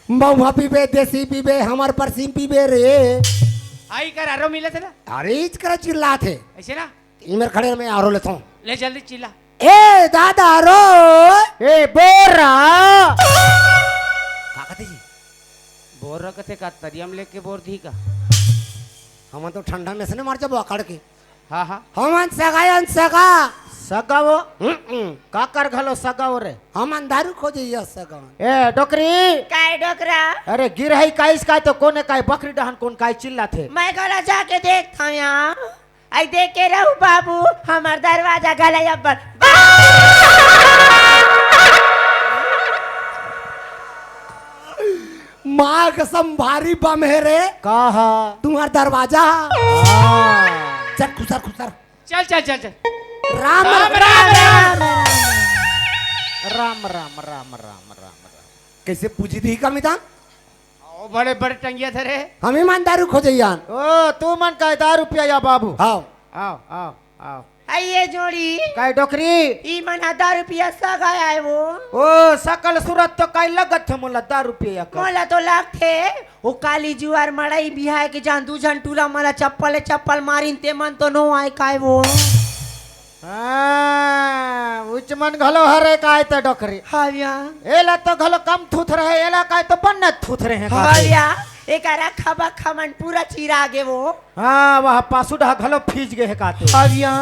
महुआ पीबे, देसी पीबे, हमर परसीम पीबे रे। आई कर आरो मिले थे ना? अरे, इच करा चिल्लात हे। ऐसे ना? इमेर खड़े मैं आरो लेता हूँ। ले जल्दी चिल्ला। ए दादा रो। ए बोरा। का कहते जी? बोरा कथे का तरियम लेके बोर दी का? हमन तो ठंडा में से ने मर जाबो अकड़ के। हाँ, हाँ। हमन सगा अन सगा। सगा वो? हम्म, हम्म। काकर घलो सगा वो रे? हमन दारू खोजे ये सगा। ए डोकरी। काय डोकरा? अरे गिरही काइस काय तो कोने काय बकरी डहन कोन काय चिल्लाथे? मैं घला जाके देखथंव यहाँ। आई देख के रहू बाबू, हमर दरवाजा घला अब्बड़। माँ कसम भारी बम हे रे। का हा? तुम्हार दरवाजा। हाँ। चल खुसर खुसर। चल, चल, चल, चल। राम, राम, राम, राम, राम। राम, राम, राम, राम, राम, राम। कैसे पूजी दी का मितान? ओ, बड़े, बड़े टंगिया धरे। हमी मन दारू खोजे यान। ओ, तू मन का दारू पिया या बाबू? हाँ। आओ, आओ, आओ। आई ये जोड़ी। काय डोकरी? ई मन ह दारू पिया सगा आय वो। ओ, सकल सूरत तो काय लगत हे मोला दारू पिया का। मोला तो लगथे, ओ काली जुआर मड़ई बिहाय के जान दू झन टूरा मन ला चप्पल ले चप्पल मारिन ते मन तो नो आय काय वो। हाँ, उच मन घलो हरे काय त डोकरी। हाँ भैया। एला तो घलो कम थुथरे हे, एला काय तो बन्ने थुथरे हे हाँ का। भैया, एकर अखा बखा मन पूरा चिरा गे वो। हाँ, वह पासुडा घलो फीज गे हे काते। हाँ भैया।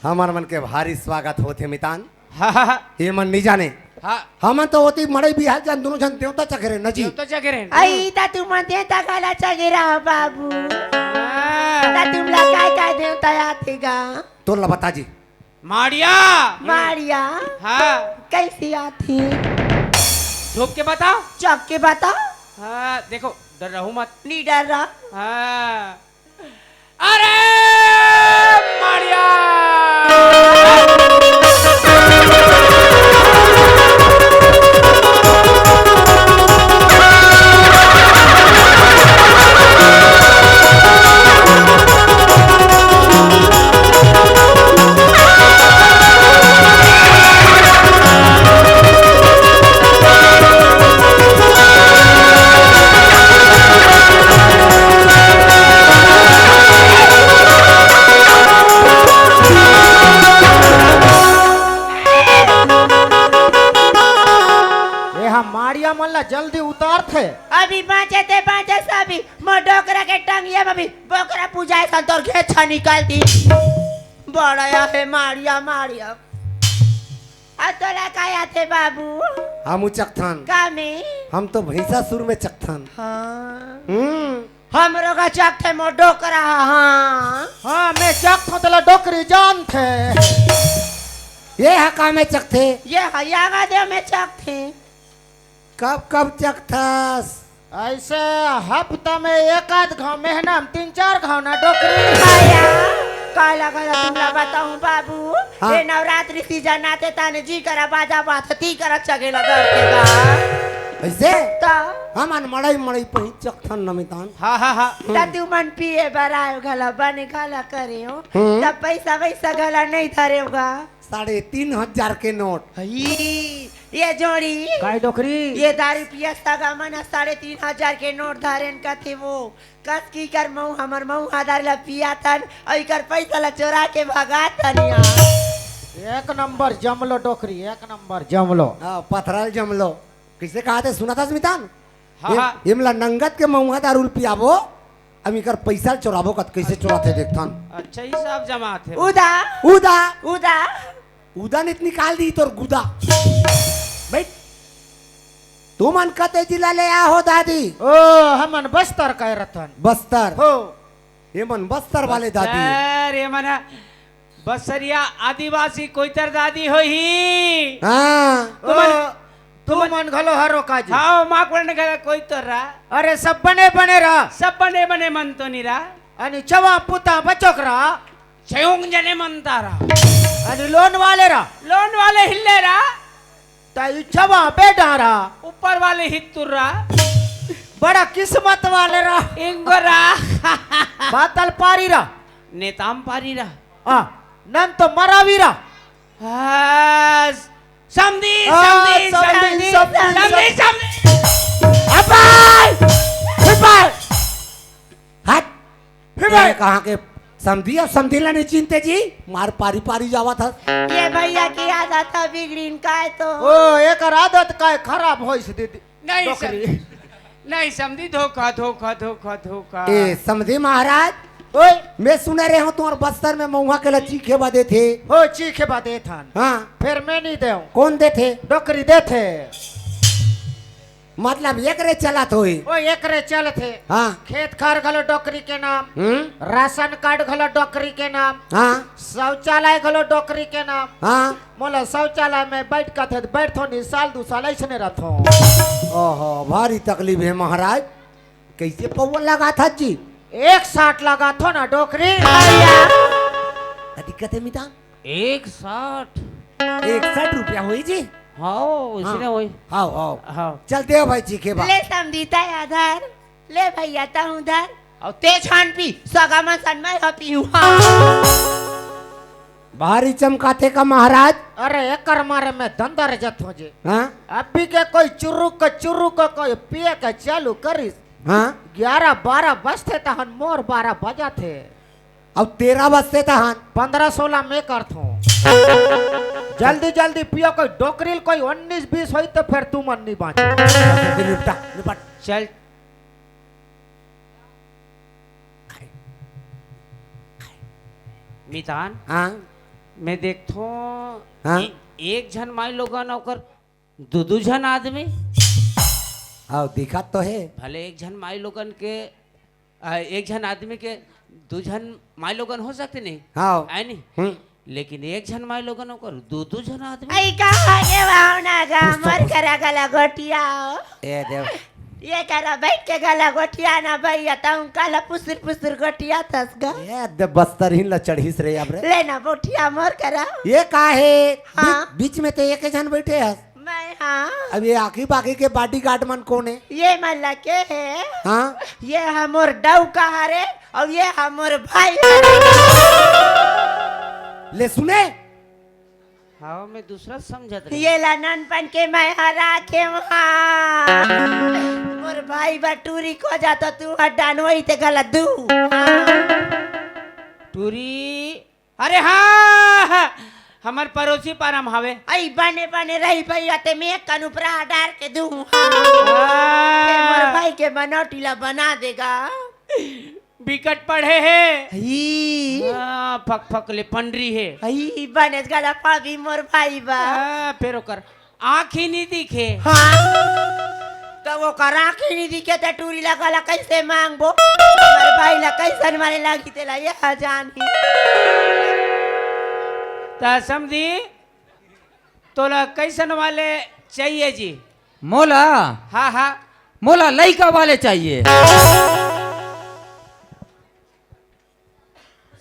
हमर मन के भारी स्वागत होथे मितान। हाँ, हाँ, हाँ। ये मन नहीं जाने। हाँ। हमन तो होती मड़ई बिहाय जान दोनों झन देवता चघरे न जी। देवता चघरे। आई ता तुमन देवता घला चघेरा हो बाबू। हाँ। ता तुमला काय काय देवता आथे गा? तोर ला बता जी। माड़िया। माड़िया। हाँ। कैसे आथे? छुप के बताओ। छुप के बताओ। हाँ, देखो, डर रहू मत। नी डर रहा। हाँ। अरे माड़िया। ए हा माड़िया मन ला जल्दी उतारथे। अभी बाँचे ते बाँचे सभी, मोर डोकरा के टंगिया में भी बोकरा पूजाए सन तोर घेछा निकाल दी। बड़ा हे माड़िया, माड़िया। अब तोला का आथे बाबू? हम उचकथन। का में? हम तो भैंसासुर में चकथन। हाँ। हम्म। हमरो का चकथे मोर डोकरा ह, हाँ। हाँ, में चकथों तेला डोकरी जानथे। ये ह का में चकथे? ये ह यागा दे में चकथे। कब कब चकथस? ऐसे हफ्ता में एक आध घाव, महीना में तीन चार घाव ना डोकरी। भैया, काला घला तुमला बताऊं बाबू, हाँ। ये नवरात्रि सीजन आथे ताने जी करा बाजा बाजथे, ती करा चगेला दर के बा। ऐसे? त? हमन मड़ई मड़ई पहिच चकथन न मितान। हाँ, हाँ, हाँ। त तुमन पिए बर आयो घला बने घला करे हो, हम्म। त पैसा वैसा घला नहीं धरे होगा। साढ़े तीन हजार के नोट। हई, ये जोड़ी। काय डोकरी? ये दारू पिया सगा मन साढ़े तीन हजार के नोट धारेन कथे वो। कस की कर मऊ हमर मऊ आधार ला पिया थन, अउ इकर पैसा ला चोरा के भगा थन या। एक नंबर जमलो डोकरी, एक नंबर जमलो। हाँ, पथराल जमलो। कइसे कहा थे, सुना था स्मितान? हाँ, ये, हाँ। ये मला नंगत के मऊहा दारू ल पियाबो, अब इकर पैसा ल चोराबो, कत कइसे चोराथे देखथन। अच्छा हिसाब जमा थे। उदा। उदा। उदा। उदा नित निकाल दी तोर गुदा। बैठ। तुमन कते जिला ले आहो दादी? ओ, हमन बस्तर के रतन। बस्तर। हो। ये मन बस्तर वाले दादी। बस्तर, ये मन बसरिया आदिवासी कोइतर दादी होही। हाँ। तुमन, ओ, तुमन तुमन घलो हरो काजी। हाँ, माँ कोन घलो कोइतर रा। अरे सब बने बने रा। सब बने बने मन तो नी रा। अनि चवा पुता बचोक रा। छयोंग जने मनता रा। अनि लोन वाले रा। लोन वाले हिल्ले रा। त इच्छा वहाँ पे डारा। ऊपर वाले हित्तुर रा। बड़ा किस्मत वाले रा। इंगो रा। बातल पारी रा। नेताम पारी रा। आ, नन तो मरावी रा। हाँ, समधी, आ, समधी, समधी, समधी, समधी, समधी, समधी। समधी। अबाय! अबाय! हट! फिर तेरे भाई। कहाँ के समधी, अब समधी ला नहीं चिनते जी, मार पारी पारी जावत हस। ये भैया की आदत ह बिगड़िन काय तो। ओ, एकर आदत काय खराब होइस दीदी? नहीं डोकरी। सम-, नहीं समधी, धोखा, धोखा, धोखा, धोखा। ए, समधी महाराज, ओए। मैं सुने रहे हूँ तुम्हारे बस्तर में मऊहा के ला चीखे बा देथे। हो, चीखे बा देथन। हाँ। फिर मैं नहीं देऊँ। कोन देथे? डोकरी देथे। मतलब एकरे चलत होई। ओ, एकरे चलत हे। हाँ। खेत खार घलो डोकरी के नाम, हम्म। राशन कार्ड घलो डोकरी के नाम, हाँ। शौचालय घलो डोकरी के नाम। हाँ। मोला शौचालय में बैठ कथे त बैठथों, नी साल दू साल अइसने रथों। ओहो, भारी तकलीफ हे महाराज, कइसे पौवा लगाथस जी? एक साठ लगाथों ना डोकरी। भैया। कथी कथे मितान? एक साठ। एक साठ रुपया होई जी? हाव, हाँ। इसने होई। हाव, हाव। हाव। चल देव भाई चीखे बा। ले समधी तैं आधार, ले भैया तहूँ धर। अउ तें छान पी, सगा मन सन मैं ह पीहूँ। हाँ। भारी चमकाथे का महाराज? अरे एकर मारे मैं दंदर जथों जी। हाँ? अभी के कोई चुरुक के चुरुक के कोई पिए के चालू करिस। हाँ? ग्यारह बारह बजथे तहन मोर बारह बजाथे। अब तेरह बजथे तहन। पन्द्रह सोलह मैं करथों। जल्दी जल्दी पियो, कोई डोकरी ल कोई उन्नीस बीस होई त फेर तुमन नी बाँचो। निपटा, निपट। चल। मितान, हाँ? मैं देखथों हाँ? ए-, एक झन माई लोगन ओकर दू दू झन आदमी। हाव, दिखत तो हे। भले एक झन माई लोगन के, आ, एक झन आदमी के दू झन माई लोगन हो सकथे नहीं? हाव। आय नहीं? हम्म। लेकिन एक झन माई लोगन ओकर दू दू झन आदमी। अई का आगे वाव ना गा, कुछ तो मर कुछ। करा गला गोटिया। ए देव। ये करा बैठ के गला गोटिया ना भैया, तहूँ काला पुसुर पुसुर गोटियाथस गा। ए दे बस्तर हिन ला चढ़िस रे अब रे। ले ना बोटिया मोर करा। ये का हे? हाँ। बीच, बीच में तो एक झन बैठे हस। मैं, हाँ। अब ये आखी बाकी के bodyguard मन कोन हे? ये मन ला के हे? हाँ। ये हमर डौका हरे, अउ ये हमर भाई हरे। ले सुने। हाँ, मैं दूसरा समझत रहे। ये ला ननपन के मैं हरा के वहाँ। मोर भाई बटूरी को जातो तू हड्डान वही ते गलत दू। टूरी अरे हाँ, हाँ, हमर पड़ोसी पारा म हवे। अई बने बने रही भैया, ते में एक कन उपरा डार के दूँ। हाँ। ते मोर भाई के बनौटी ला बना देगा। पिकट पढ़े हे। ही। हाँ, फक फक ले पंडरी हे। ही, बनेच गला पाबी मोर भाई बा। हाँ, फेर ओकर आँख ही नहीं दिखे। हाँ। त ओकर आँख ही नहीं दिखे त टूरी ला गला कैसे मांगबो? हमर भाई ला कैसन माने लागी तेला ये जानी। त समधी, तोला कैसन वाले चाहिए जी? मोला? हाँ, हाँ। मोला लइका वाले चाहिए।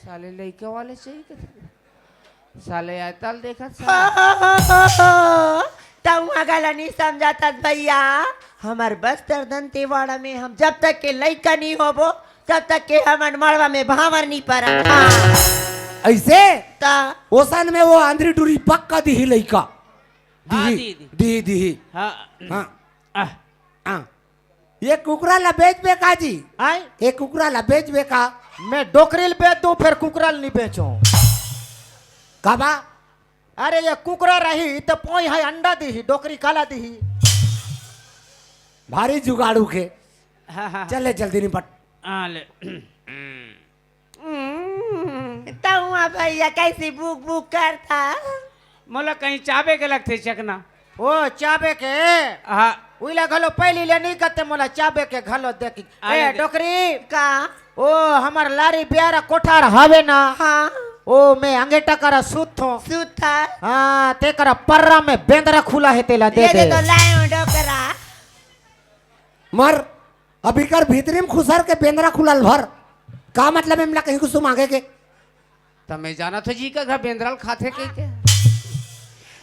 साले लइका वाले चाहिए कथे। साले आजकल देखत साले। तउहा गला नहीं समझातस भैया। हमर बस्तर दंतेवाड़ा में हम जब तक के लइका नहीं होबो, तब तक के हमन मड़वा में भांवर नहीं परन। हाँ। ऐसे? ता। ओसन में वो आंधी टूरी पक्का दिही लइका। हाँ, दिही, दी, दी। दिही, दिही। हाँ। हाँ। आह। हाँ। ये कुकरा ला बेचबे का जी? आय? ये कुकरा ला बेचबे का? मैं डोकरी ल बेच दूं, फेर कुकरा ल नहीं बेचूं। काबा? अरे, ये कुकरा रही त पोई है अंडा दिही, डोकरी काला दिही। भारी जुगाड़ू के। हाँ, हाँ। चल ले, जल्दी निपट। हाँ, ले। तउहा भैया कैसे बुक बुक करथा? मोला कहीं चाबे के लगथे चकना। ओ, चाबे के? हाँ। उइला घलो पहली ले नहीं करते, मोला चाबे के घलो देखी। आले ए, दे। डोकरी। का? ओ, हमर लारी बियारा कोठार हवे ना? हाँ। ओ, मैं अंगेटा करा सुत हो। सुत था। हाँ, ते करा पर्रा में बेंदरा खुला है, तेला दे ये दे दे। तो लायो डोकरा। मर, अब इकर भीतरी में खुसर के बेंदरा खुलल भर। का मतलब एमला कहीं कुछ मांगे के? त मैं जाना था जी का घर बेंदरा ल खाथे के, के?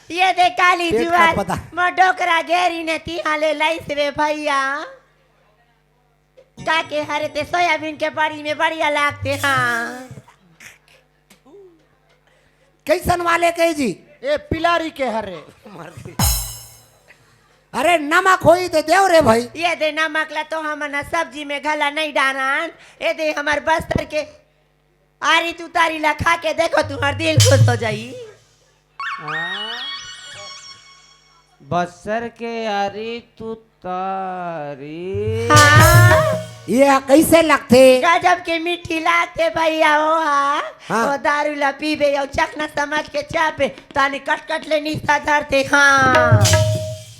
ये दे काली पेट जुआर, खपता। मोर डोकरा गेरी ने तिहा ले लाइस रे भैया। का के हरे ते सोयाबीन के बड़ी में बढ़िया लागथे, हाँ। कैसन वाले के जी? ए, पिलारी के हरे। अरे, नमक होई तो देव रे भाई। ये दे नमक ला तो हमन ह सब्जी में घला नहीं डारन। ये दे हमर बस्तर के आरी तुतारी ला खा के देखो, तुम्हार दिल खुश हो जाई। हाँ। बस्तर के आरी तुतारी। हाँ। ये कैसे लगथे? गजब के मीठी लागथे भैया, ओ हा। हाँ। ओ दारू ला पीबे, ओ चखना समझ के चाबे, तानी कट कट ले निशा धरथे, हाँ। ऐसे?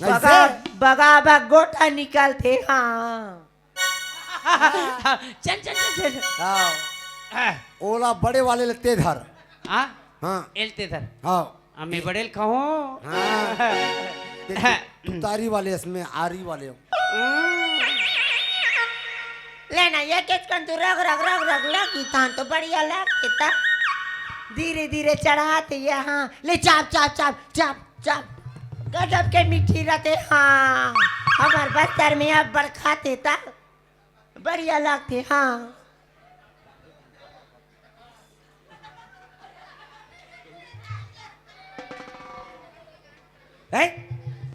बगा, बगा, बगा गोटा निकलथे, हाँ। चल, चल, चल, चल। हाँ। हाँ। ओला बड़े वाले लगथे धर। हाँ? हाँ। एलते धर। हाँ। अम्मी बड़ेल खाओ। हाँ। ते तु-, तुतारी वाले, इसमें आरी वाले हो। लेना, ये किचकन तू रग, रग, रग, रग लगी, तान तो बढ़िया लागथे ता। धीरे, धीरे चढ़ाथे ये, हाँ। ले चाप, चाप, चाप, चाप, चाप। गजब के मीठी रहथे, हाँ। हमर बस्तर में अब्बड़ खाथे ता। बढ़िया लागथे, हाँ। हैं?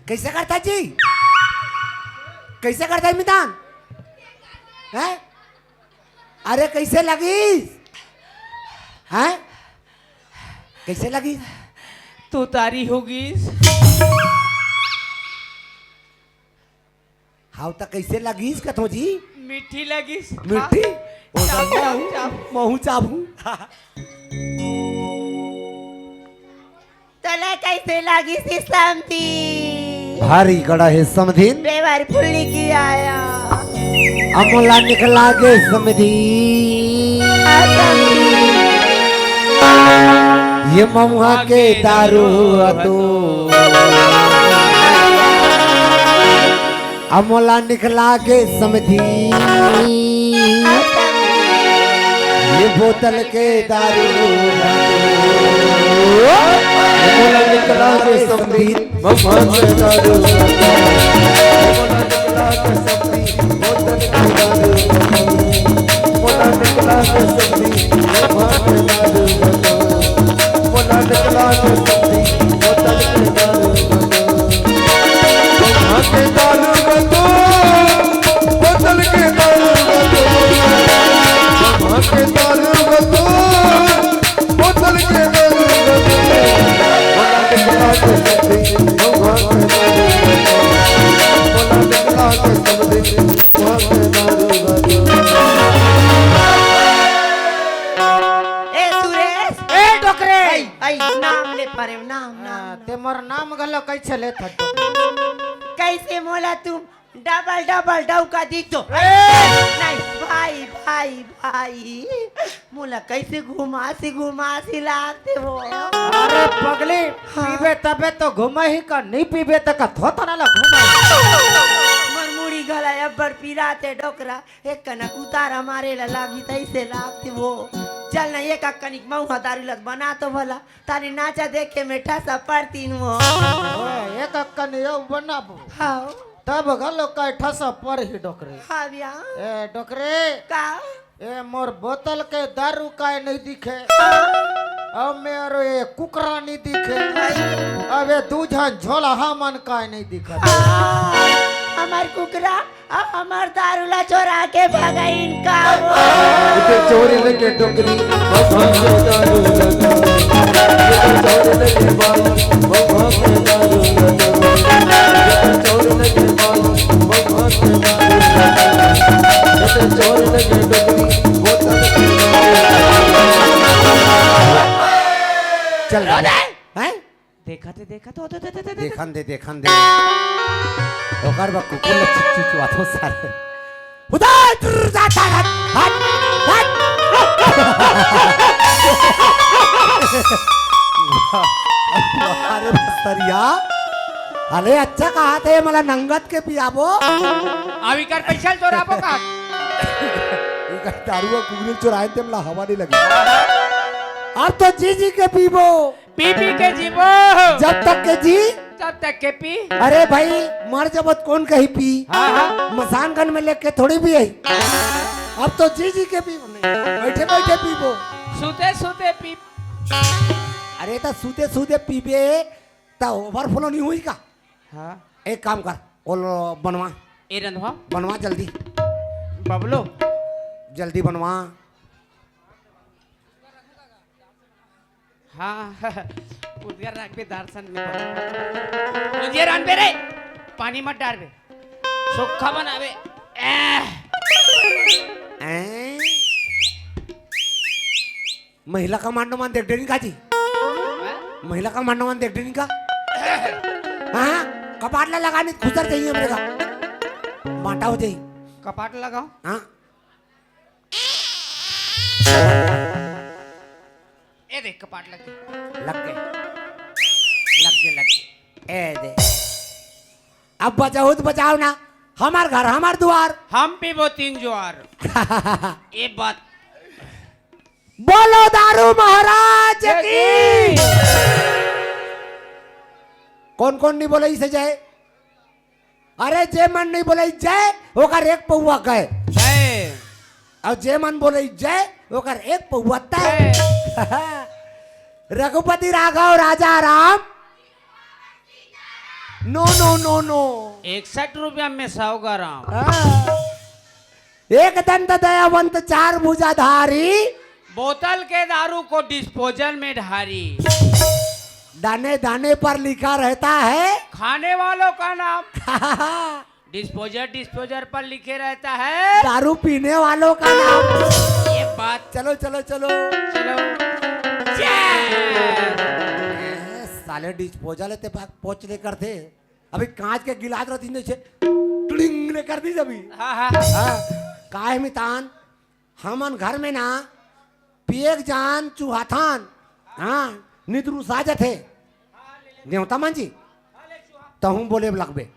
कैसे करथा जी? कैसे करथा मितान? हैं? अरे कैसे लगिस? हैं? कैसे लगिस? तुतारी होगिस। हाव त कैसे लगिस कथो जी? मीठी लगिस। मीठी? हाँ। ओ चाप, ददा, चाप, चाप। महू चाबू। तोला कैसे लगिस समधी? भारी कड़ा हे समधिन। बेवर फुल्ली की आया। अमोला निकला गे समधी। आ समधी। ये महुआ के दारू अतो। अमोला निकला गे समधी। ये बोतल के दारू। अमोला निकला गे समधी। महुआ के दारू। अमोला निकला गे समधी। बोतल के दारू। अमोला निकला गे समधी। महुआ के दारू। अमोला निकला गे समधी। बोतल के दारू। महुआ के दारू बतो, बोतल के दारू बतो। महुआ के दारू बतो, बोतल के दारू बतो। महुआ के दारू बतो, महुआ के दारू बतो। महुआ के दारू बतो, महुआ के दारू बतो। नाम ले परेव, नाम, नाम, हाँ, नाम। ते मोर नाम घलो कैसे लेथस? कैसे मोला तुम डबल डबल डौका दिखथो? ए! नहीं, भाई, भाई, भाई, मोला कैसे घुमासी, घुमासी लागथे वो। अरे पगली, हाँ। पीबे तबे तो घुमही का, नहीं पीबे त का थोथना ला घुमही। मोर मुड़ी घला अब्बड़ पिराथे डोकरा, एक कनक उतारा मारे ला लागी तैसे लागथे वो। चल ना, एक कनिक मउहा दारू लत बना तो भला। तारी नाचा देखे में ठसा परतीन वो। ओए, एक अक्कन यो बनाबो। हाँ। तब घलो काय ठसा परही डोकरे। हाँ भैया। ए, डोकरे। का? ए, मोर बोतल के दारू काय नहीं दिखे? हाँ। अब मेरो ये कुकरा नहीं दिखे। हाँ। अब ये दू झन झोलहा मन काय नहीं दिखे? हाँ, हमार कुकरा अब हमर दारू ला चोरा के भगइन का वो। एते चोरी लगे डोकरी, भगवान के दारू लगे। एते चोरी लगे बाल, भगवान के दारू लगे। एते चोरी लगे बाल, भगवान के दारू लगे। एते चोरी लगे डोकरी, बोतल के दारू लगे। चल रहा है। हैं? देखत हे, देखत हे, ओ, दे, दे, दे, दे, दे। देखन दे, देखन दे। ओकर बा कुकुर ल चुचुआथो सारे। उधर, हट, हट, हट, हट। अरे बस्तरिया, अरे अच्छा कहाथे, मला नंगत के पियाबो। अब इकर पैसा चोराबो का? इकर दारू अउ कुकुर चोराए ते मला हवा नहीं लगी। अब तो जी जी के पीबो। पी पी के जीबो। जब तक के जी। जब तक के पी। अरे भाई, मर जब त कोन कही पी? हाँ, हाँ। मसान गन में लेके थोड़ी पी है। अब तो जी जी के पी, बैठे बैठे पीबो। सूते सूते पी। अरे त सूते सूते पीबे त overflow नहीं हुई का? हाँ। एक काम कर, ओल बनवा। ए रंधवा। बनवा जल्दी। बबलो। जल्दी बनवा। हाँ, उजगर राखबे दारसन में। उजगर आनबे रे, पानी मत डारबे, सूखा बनाबे। एह। एं? महिला कमांडो मन देख डरिन का जी? हैं? महिला कमांडो मन देख डरिन का? हाँ, कपाट ला लगा नहीं, खुसर जाही हमरे का। बांटा हो जाही। कपाट लगाओ। हाँ। ए देख, कपाट लग गे। लग गे। लग गे, लग गे। ए दे। अब बचाओ तो बचाओ ना। हमार घर, हमार दुआर। हम पीबो तीन जुआर। ए बात। बोलो दारू महाराज की। कौन कौन नहीं बोले इसे जय? अरे जे मन नहीं बोले जय, ओकर एक पौवा गए। जय। और जे मन बोले जय, ओकर एक पौवा तय। जय। रघुपति राघव राजा Ram. No, no, no, no। इकसठ रुपया में सौ ग्राम। हाँ। एक दंत दयावंत चार भुजाधारी। बोतल के दारू को डिस्पोजल में ढारी। दाने दाने पर लिखा रहता है। खाने वालों का नाम। डिस्पोजल, डिस्पोजल पर लिखे रहता है। दारू पीने वालों का नाम। ये बात। चलो, चलो, चलो। चलो। Cheers। ए, साले डिस्पोजल ते भाग पोच ले करते। अभी कांच के गिलास रहती ने छे, ट्लिंग ले कर दी जबी। हाँ, हाँ। हाँ, काय मितान, हमन घर में ना पिएक जान चुहाथन। हाँ, नित रुसा जथे। देवता मन जी, तहूँ बोले लगबे।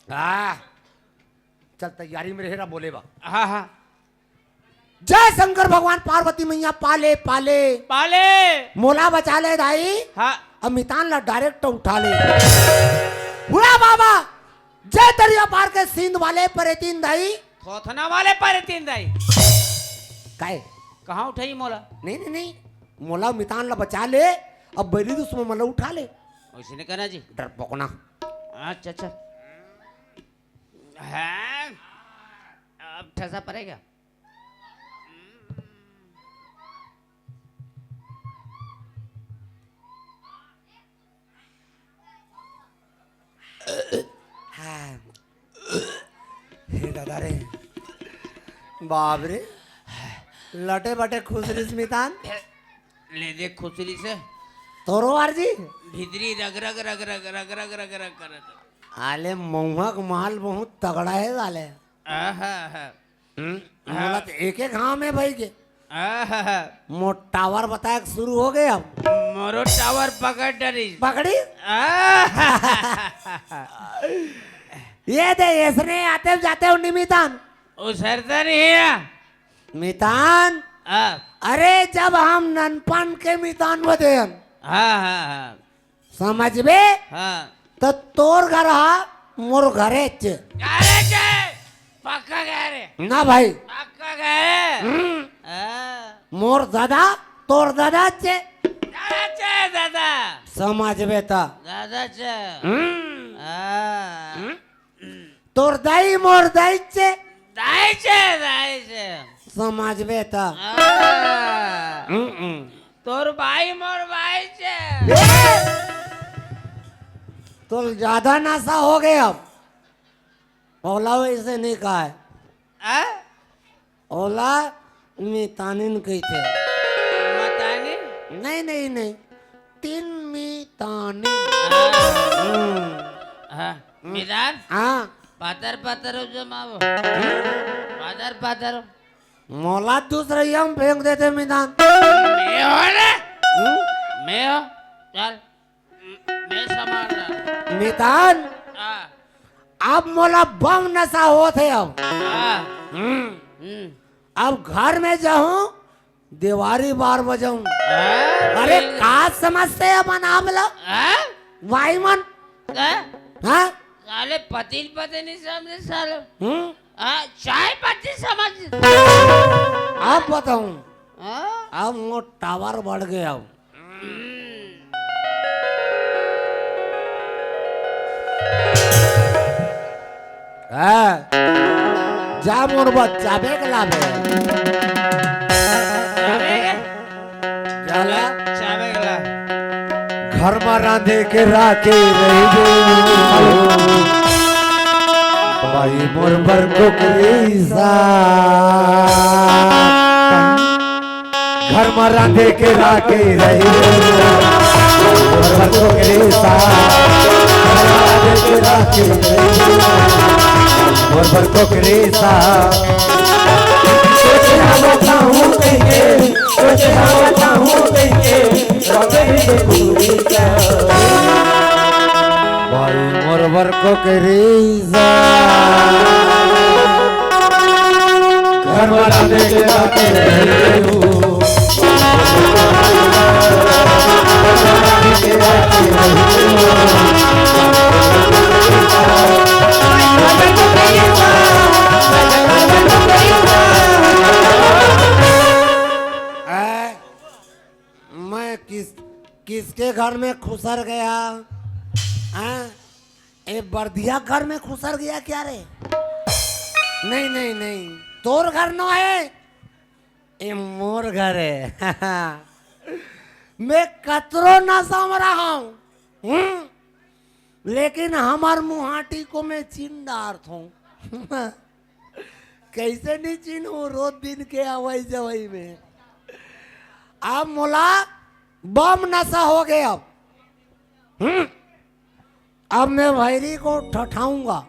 हाँ। चल, तैयारी में रहे रा, बोले बा। हाँ, हाँ। जय शंकर भगवान, पार्वती मैया पाले, पाले। पाले। मोला बचा ले दाई। हाँ। अब मितान ला direct उठा ले। हुड़ा बाबा, जय दरिया पार के सींध वाले परेतीन दाई। थोथना वाले परेतीन दाई। काय? कहाँ उठाई मोला? नहीं, नहीं, नहीं। मोला मितान ला बचा ले, अब बैरी दुश्मन मन ला उठा ले। वैसे नहीं कहना जी। डरपोकना। अच्छा, अच्छा। हाँ। अब ठसा पड़ेगा। हाँ। हे दादा रे, बाप रे, लटे बटे खुसरिस मितान। ले दे खुसरी से। तोरो आरजी? भीतरी रग रग रग रग रग रग रग रग करत। आले महुआ के माल बहुत तगड़ा हे साले। आहा, आहा। हम्म, हाँ। मोला तो एक एक घाव में भाई के। आहा। मोर टावर बताए के शुरू हो गए अब। मोरो टावर पकड़ डरिस। पकड़ी? आहा। ये दे, इसने आते जाते हो निमितान। ओ सरदार हे। मितान। हाँ। अरे, जब हम ननपन के मितान बदे हन। हाँ, हाँ, हाँ। समझबे? हाँ। तो तोर घर हा मोर घरे चे। घरे चे? पक्का घर हे? ना भाई। पक्का घर हे? हम्म। हाँ। मोर दादा, तोर दादा चे। दादा चे, दादा। समझबे त। दादा चे। हम्म। हाँ। हम्म। तोर दाई मोर दाई चे। दाई चे, दाई चे। समझबे त। हाँ। हम्म, हम्म। तोर भाई मोर भाई चे। ए! तोर ज्यादा नशा हो गया अब। ओला वैसे नहीं कहा है। आ? ओला मितानिन कहिथे। मतानी? नहीं, नहीं, नहीं। तीन मितानिन। हाँ। हम्म। हाँ। मितान? हाँ। पातर पातर हो जमाओ। पातर पातर। मोला दूसरे यम फेंक देते मितान। मैं हो रे। हम्म? मैं हो। चल। मैं संभाल रहा। मितान, हाँ। अब मोला बम नशा होत हे अब। हाँ। हम्म। हम्म। अब घर में जाहूं, देवारी बार बजाऊं। हाँ, अरे, बिल्कुल। का समझते अपन आप लोग? हाँ? भाई मन? हाँ? हाँ? साले पति पत्नी नहीं समझे साले। हम्म? हाँ, चाय पत्ती समझ। अब बताऊं। हाँ? अब वो टावर बढ़ गया अब। हाँ। जा मोर बच्चा, बेग लावे। चाबे के? जाला। चाबे के ला। घर में रांधे के राखे रही। भाई मोर बर कोकरी सा। घर म रांधे के राखे रही, मोर बर कोकरी सा। घर म रांधे के राखे रही, मोर बर कोकरी सा। सोचे हम बताऊं कहिके, सोचे हम बताऊं कहिके, रोते ही पूरी का। भाई मोर बर कोकरी सा। घर वाला देखे आते रहे हो। आ, मैं किस, किसके घर में खुसर गया? हाँ? ए बर्दिया घर में खुसर गया क्या रे? नहीं, नहीं, नहीं, तोर घर नो हे, ए मोर घर हे। मैं कतरो नशा में रहा हूँ, हम्म? लेकिन हमर मुहाटी को मैं चिन डारत हूँ। कैसे नहीं चिन्हूं, रोज दिन के आवई जवई में। अब मोला बम नशा हो गया। हम्म? अब मैं भैरी को ठठाऊंगा,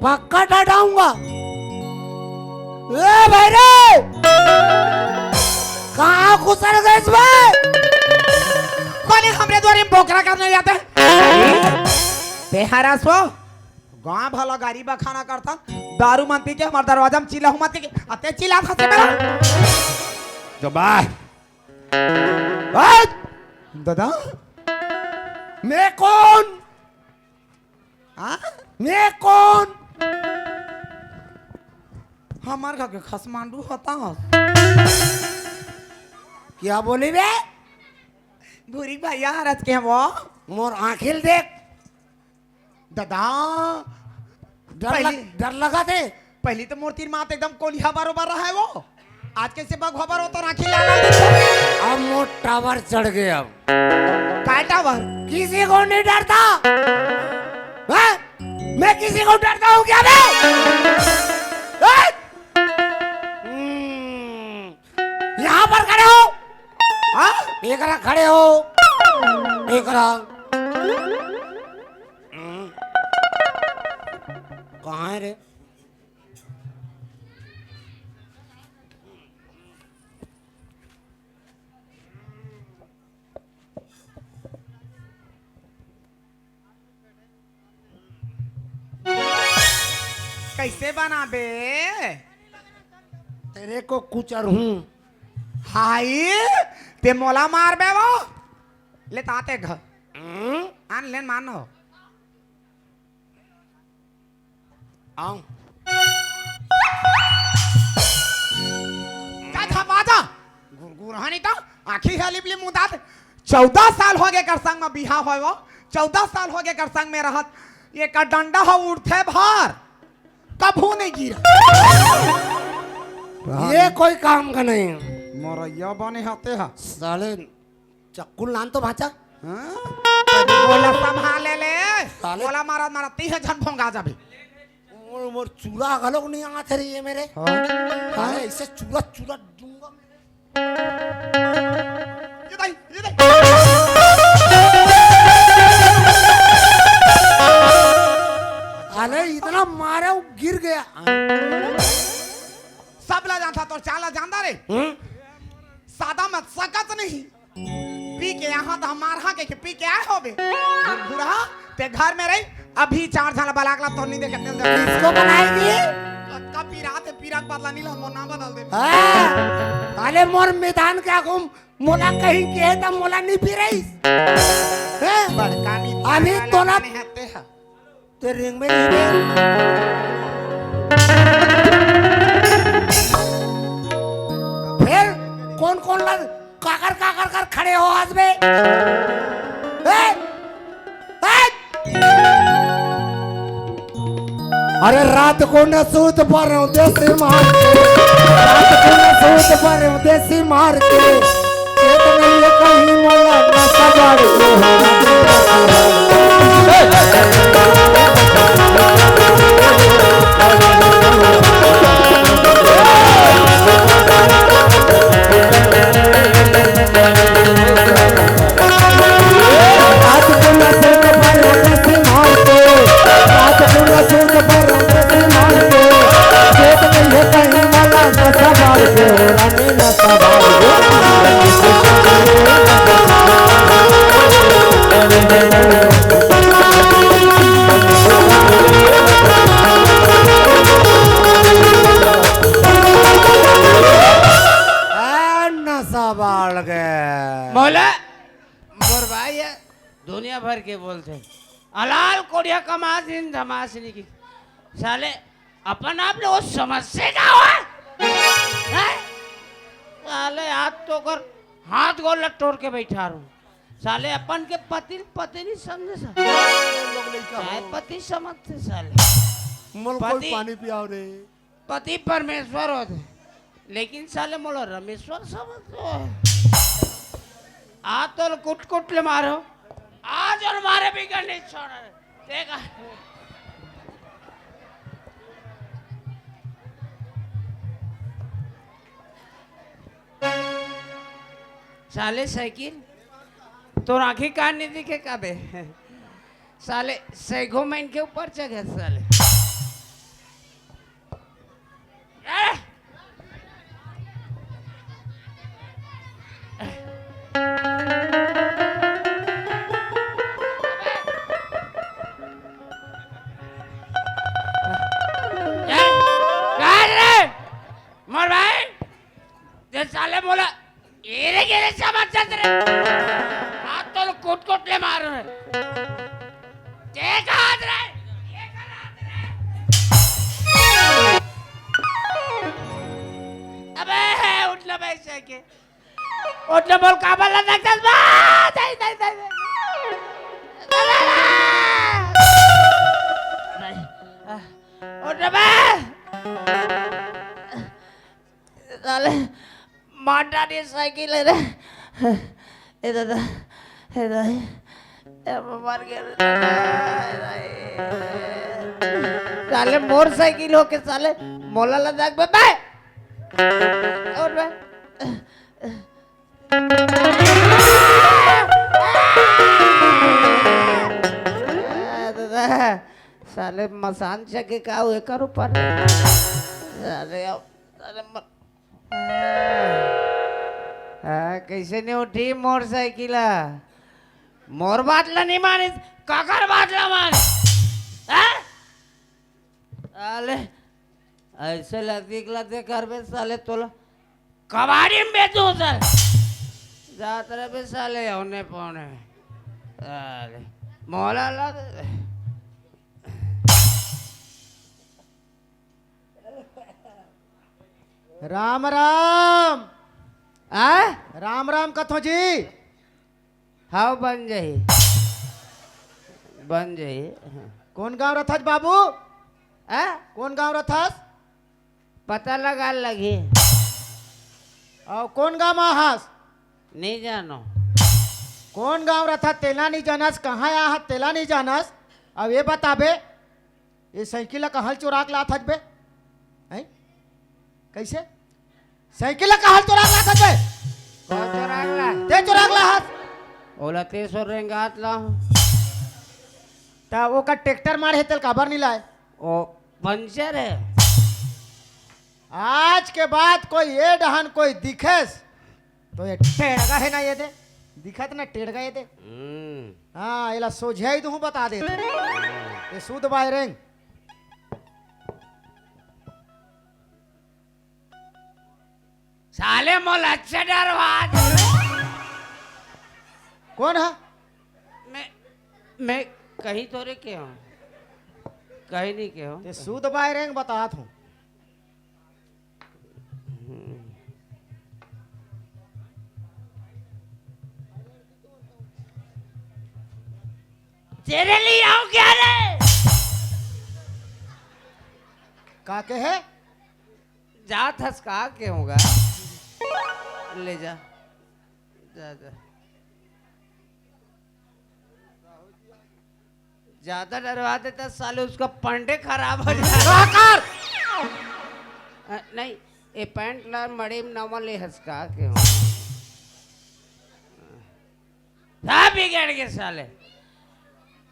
पक्का ठठाऊंगा। ए भैरी, कहाँ खुसर गइस बे? कोने हमरे दुवारी में बोकरा करने जाते हैं? बेहारा सो, गाँव भला गारी बखाना करता, दारू मन पी के हमर दरवाजा में चिल्लाहूं मत के, अते चिल्लात हस बे। जबाय। हट! दादा। मैं कौन? हाँ? मैं कौन? हमर घर के खसमांडू होता हस। क्या बोली बे? भूरी भैया हरस के वो। मोर आँखी ल देख। दादा, डर पहली लग, डर लगा थे। पहली तो मोर तीर मात एकदम कोलिहा बरोबर रहा है वो। आज कैसे बघवा बरो तो राखी लाला दिखे? अब मोर टावर चढ़ गया अब। काय टावर? किसी को नहीं डरता। हैं? मैं किसी को डरता हूँ क्या बे? हैं? हम्म, यहाँ पर खड़े हो। हाँ? एकरा खड़े हो, एकरा। हम्म। कहाँ है रे? कैसे बनाबे? तेरे को कुचर हूँ। हाय, ते मोला मारबे वो? ले ताते घर। हम्म? आन लेन मान हो। आऊं। जा झपा जा। गुरगुरहा नहीं तो आँखी है लिपलिप मुदात। चौदह साल हो गए कर संग में बिहा होय वो। चौदह साल हो गए कर संग में रहत। ये का डंडा हो उठथे भार। कभू नहीं गिरा। ये कोई काम का नहीं। मोरैया बने हाथे हा। साले चक्कू लान तो भांचा। हाँ? बोला संभाले ले। साले। बोला मारा, मारा, तीहे झन भोंगा जाबे। मोर, मोर चूरा घलोक नहीं आथे रे ये मेरे। हाँ। हाँ, ऐसे चूरा, चूरा दूंगा मैं। ये दाई, ये दाई। अरे इतना मारे वो गिर गया। सब ला जानता, तोर चाल ला जानता रे। हम्म? सादा मत सकत नहीं। पी के यहाँ तो हमार हाँ के, के पी के आए होबे। बूढ़ा, ते घर में रही, अभी चार झाला बलाक ला तो नहीं देखे तेल दे। इसको बनाएगी? कतका पीरा ते पीरा के बदला नहीं ला, मोर नाम बदल दे। हाँ, ताले मोर मैदान के आगू मोला कहीं के है त मोला नहीं पी रही। हैं? बड़का नहीं अभी तोला ते रिंग में नहीं दे। फिर कौन कौन ला काकर काकर कर खड़े हो आज में? ए? ए? अरे रात को न सूत पर देसी मार के, रात को न सूत पर देसी मार के। आ, नशा बाढ़ गए। मौला, मोर भाई है, दुनिया भर के बोलते हैं, अलाल कोड़िया कमासिन धमासिनी की। साले, अपन आप लोग समझते क्या हुआ? हैं? साले, आज तो कर हाथ गोड़ ला तोड़ के बैठा रहूं। साले, अपन के पति, पति नहीं समझे साले। चाहे पति समझते साले। मोल कोई पति पानी पियाओ रे। पति परमेश्वर होथे, लेकिन साले मोला रमेश्वर समझथे। आ तो कुट कुट ले मारो, आज और मारे बिगर नहीं छोड़ा रे। देखा साले साइकिल, तोर आँखी कान नहीं दिखे का बे? साले सैगो मैन के ऊपर चढ़े साले। मोर भाई, ते साले मोला एरे गेरे समझ जात रे। हाथ तो कुट कुट ले मारो रे। देखा हाथ रे, ये कर हाथ रे। अबे, उठ ना भाई सके। उठ ना बोल, काबर ला तक चल बा। दाई, दाई, दाई, दाई। अबे, आ, उठ ना बे। साले, माटा नी साइकिल है रे। ए दादा, ए दाई, ए मर गया रे। साले, मोर साइकिल होके साले, मोला ला देख बे, बे। और बे। साले मसान चके का हुए कर ऊपर। साले अब, साले म-, हाँ, कैसे नहीं उठी मोटरसाइकिल? मोर बात ला नहीं मानिस, काकर बात ला मान? हाँ? साले, ऐसे लतीक लते करबे साले, तोला कबाड़ी में बेचूं साले। जात रहे बे साले, औने पौने। साले, मोला ला दे। राम राम। आ? राम राम कथो जी। हाव, बन जाही, बन जाही। हाँ। कोन गांव रथस बाबू? आ? कोन गांव रथस? पता लगा लगी। अउ कोन गांव म हस? नहीं जानो। कोन गांव रथस तेला नहीं जानस, कहाँ आहस तेला नहीं जानस। अब ये बताबे, ये साइकिल ला कहाँ ले चोरा के लात हस बे? हैं? कैसे? साइकिल ला कहाँ ले चोरा के लात हस बे? कौन चोरा के ला? ते चोरा के लात हस। ओला ते सो रेंगात ला। त ओकर ट्रैक्टर मारे हे, तेल काबर नहीं लाए? ओ पंचर है। आज के बाद कोई ये डहन कोई दिखेस, तो ये टेड़गा है ना ये दे, दिखत ना टेड़गा ये दे। हम्म। हाँ, एला सोझाई दूँ बता दे। ये शुद्ध बायरेंग। साले मोला अच्छा डरवा दे। कौन है? मैं, मैं कहीं तोरे के हूँ, कहीं नहीं के हूँ। ते शुद्ध बायरेंग बतात हूँ। तेरे लिए आऊं क्या रे? का के है? जात हस का के होगा? ले जा, जा, जा। ज्यादा डरवा देता साले, उसका पंडे खराब हो जाता। का कर? अ, नहीं, ये पैंट ला मड़े में नवा ले हस का के हो? सब बिगड़ गए साले।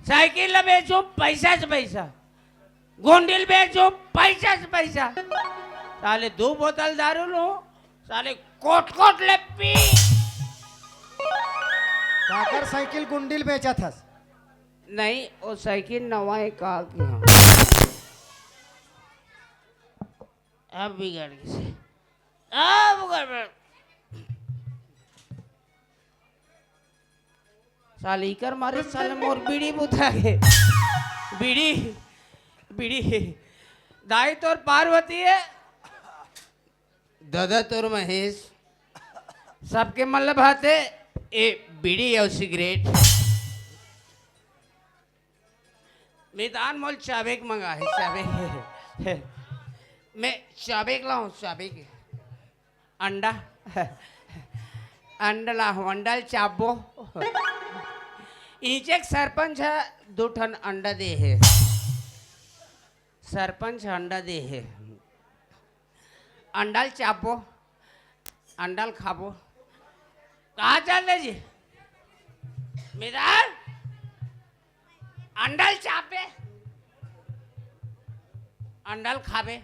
साइकिल ला बेचो, पैसा से पैसा। गोंडिल बेचो, पैसा से पैसा। साले दो बोतल दारू लो, साले कोट कोट ले पी। काकर साइकिल गुंडिल बेचत हस? नहीं, वो साइकिल नवा है का की हम। अब बिगड़ गई, अब गड़बड़। साले इकर मारे साले मोर बीड़ी बुता गे। बीड़ी, बीड़ी। दाई तोर पार्वती है, दादा तोर महेश। सबके मतलब हाथे ए बीड़ी और सिगरेट। मितान मोल चाबेक मंगा है, चाबेक। मैं चाबेक लाऊं, चाबेक। अंडा। अंडा ला हूँ, अंडा ल चाबो। इचेक सरपंच ह दू ठन अंडा दे हे। सरपंच अंडा दे हे। अंडा ल चाबो, अंडा ल खाबो। कहाँ चल दे जी? मितान, अंडा ल चाबे, अंडा ल खाबे।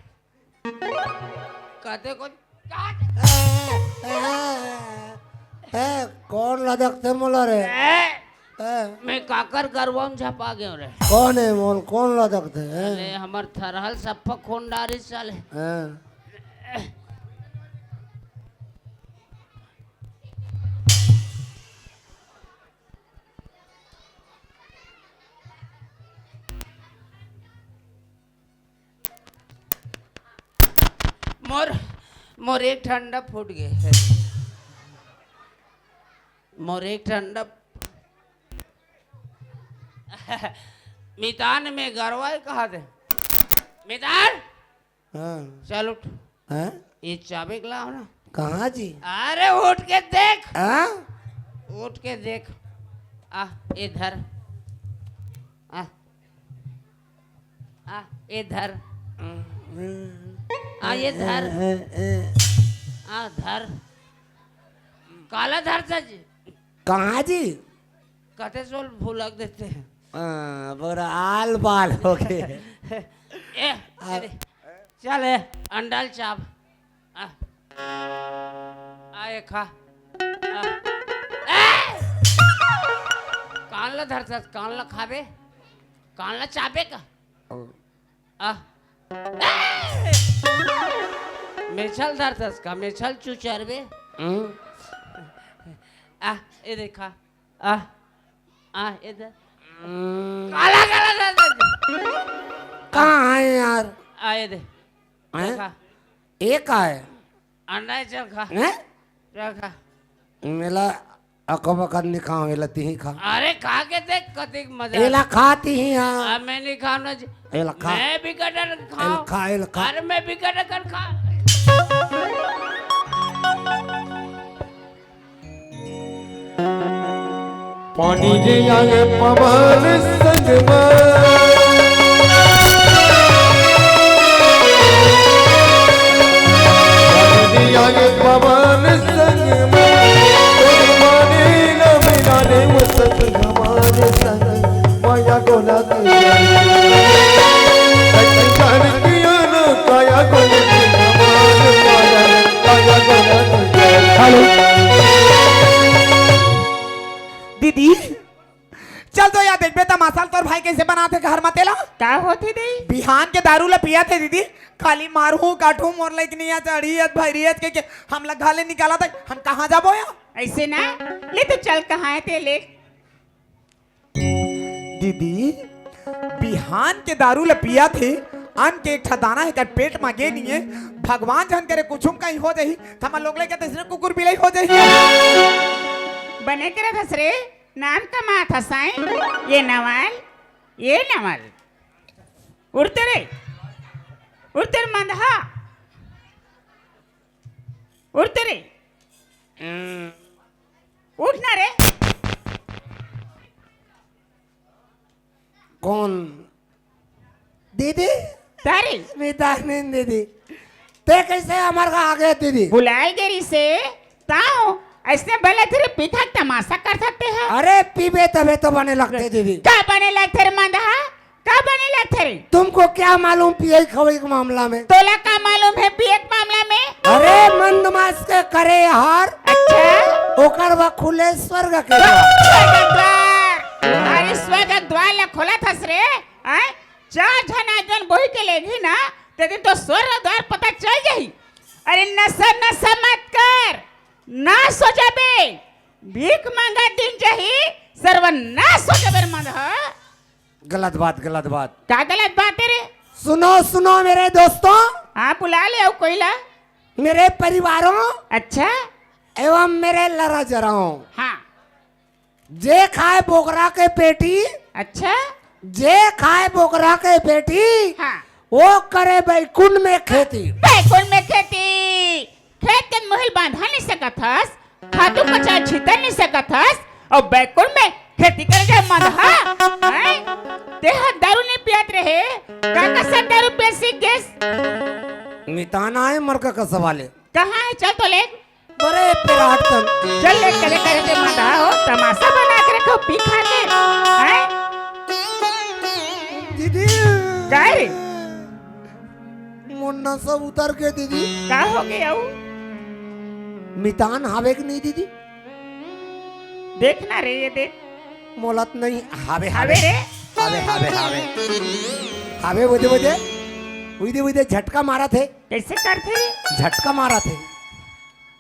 कहते कुछ ए, कौन लदकते मोला रे? ए, ए, मैं काकर गरवा म झपा गयो रे। कौन है मोल, कौन लदकते हैं? अरे हमर थरहल सप्पा खोंडारी साले। हाँ। मोर, मोर एक ठंडा फूट गए। मोर एक ठंडा। मितान में गरवा है, कहा दे। मितान, हाँ। चल उठ। हाँ? ये चाबी के लाओ ना। कहाँ जी? अरे उठ के देख। हाँ? उठ के देख। आ, ये धर। आ। आ, ये धर। आ, ये धर। आ, धर। काला धर था जी। कहाँ जी? कते सोल भुलक देते हैं। हाँ, बोरा आल बाल हो गए। ए, आ- अरे, चल ए, अंडा ल चाब। आ, आ, ए खा। आ, ए! कान ला धरथस, कान ला खाबे, कान ला चाबे का? आ, ए! मेछल धरथस का? मेछल चुचरबे। हम्म। आ, ए देखा। आ, आ, इधर। हम्म। काला, काला, काला, काला। कहाँ है यार? आ, ये दे। हैं? देखा। ये का है? अंडा है, चल खा। हैं? चल खा। मेला अको बकन नहीं खाओ, एला तिही खा। अरे, खा के देख, कतिक मजा। एला खा तिही, हाँ। आ, मैं नहीं खाऊं ना जी। एला खा। मैं भी गटर खाऊं। एला खा, एला खा। अरे, मैं भी गटर कर खा। पानी जी आए पवन संग में, पानी जी आए पवन संग में, तोर पानी न मिलाने वो संग हमारे संग, माया गोला तुझे। जान किया न काया गोला तुझे, माया, माया गोला तुझे। हेलो। दीदी, चल तो यार देखबे तमाशा ल तोर भाई कैसे बनाथे घर म तेला। का होथे दे? बिहान के दारू ल पियत हे दीदी, खाली मारहूं काटहूं, मोर लइक निया चढ़ियत भैरियत के, के हमला घर ले निकालत हे, हम कहाँ जाबो यार? ऐसे ना, ले तो चल कहाँ है ते ले। दीदी, बिहान के दारू ल पियत हे, अन्न के एक ठा दाना एकर पेट म गे निये, भगवान झन करे कुछू कहीं हो जाही, त हमर लोग लइका तइसने कुकुर बिलाई हो जाही। बने करत हस रे। नाम कमात हस आय? ये नवल, ये नवल। उठ तो रे, उठ तो रे मंदहा, उठ तो रे। हम्म। उठ ना रे। कौन? दीदी? तारी। मितानिन दीदी, ते कैसे हमर का आगे दीदी? बुलाए गे रिसे, ताओ, ऐसने भले तेरे पीठा तमाशा कर सकते हैं। अरे पीबे तबे तो बने लगथे दीदी। का बने लगथे रे मंदहा? का बने लगथे रे? तुमको क्या मालूम पिए खवई के मामला में? तोला का मालूम है पिए के मामला में? अरे मंदमास के करे हार। अच्छा। ओकर बा खुले स्वर्ग के द्वार। स्वर्ग द्वार। अरे स्वर्ग द्वार ला खोलत हस रे, आय? चार झन आदमी बोही के लेगही ना, ते दिन तो स्वर्ग द्वार पता चल जाही। अरे नशा, नशा मत कर, नाश हो जाबे। भीख मांगा दिन जाही, सर्वनाश हो जाबे रे मंदहा। गलत बात, गलत बात। का गलत बात है रे? सुनो, सुनो मेरे दोस्तों। हाँ, बुला ले अउ कोई ला। मेरे परिवारों। अच्छा। एवं मेरे लरा जराओं। हाँ। जे खाए बोकरा के पेटी। अच्छा। जे खाए बोकरा के पेटी, हाँ। वो करे बैकुंठ में खेती। बैकुंठ में खेती। खेत के मुहिल बांधा नहीं सकत हस, खातू कचरा छितर नहीं सकत हस, अउ बैकुंठ में खेती करे जाए मंदहा, हैं? तेहा दारू नहीं पियत रहे, का का सब दारू पियत सीख गेस? मितान आए मरका का सवाल है। कहाँ है? चल तो ले। बड़े पिराट तन। चल ले, करे करे के मंदहा हो, तमाशा बना के रखो, पी खा के। हैं? दीदी। का रे? मोर नशा उतर के दीदी। का हो गया वो? मितान हावे कि नहीं दीदी? देख ना रे, ये देख। मोलत नहीं हावे, हावे हावे। रे। हावे, हावे, हावे। हावे, वो दे, वो दे। उई दे, उई दे, झटका मारत हे। कैसे करथे? झटका मारत हे।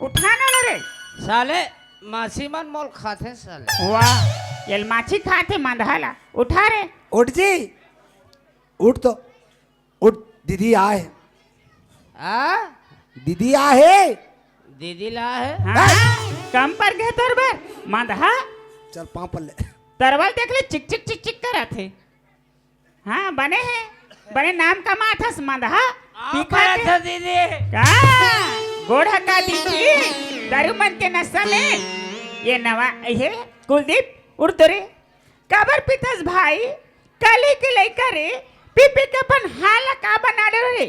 उठा ना लो रे। साले, माछी मन मोल खाथे साले। वाह, ये माछी खाथे मंदहा ला। उठा रे। उठ जी। उठ तो। उठ, दीदी आए। आ? दीदी आए। दीदी ला है। हाँ, कम पर गे तोर बर, मंदहा। चल, पाँव पर ले। तरवल देख ले, चिक चिक चिक चिक करत हे। हाँ, बने हे। बने नाम कमात हस मंदहा। आ, पी खा के। परत हस दीदी। का? गोड़ हका दीदी, दारू मन के नशा में। ये नवा, ये कुलदीप, उठ तो रे। काबर पीथस भाई? कली के लइका रे, पी पी के अपन हाल ला का बना डरे रे?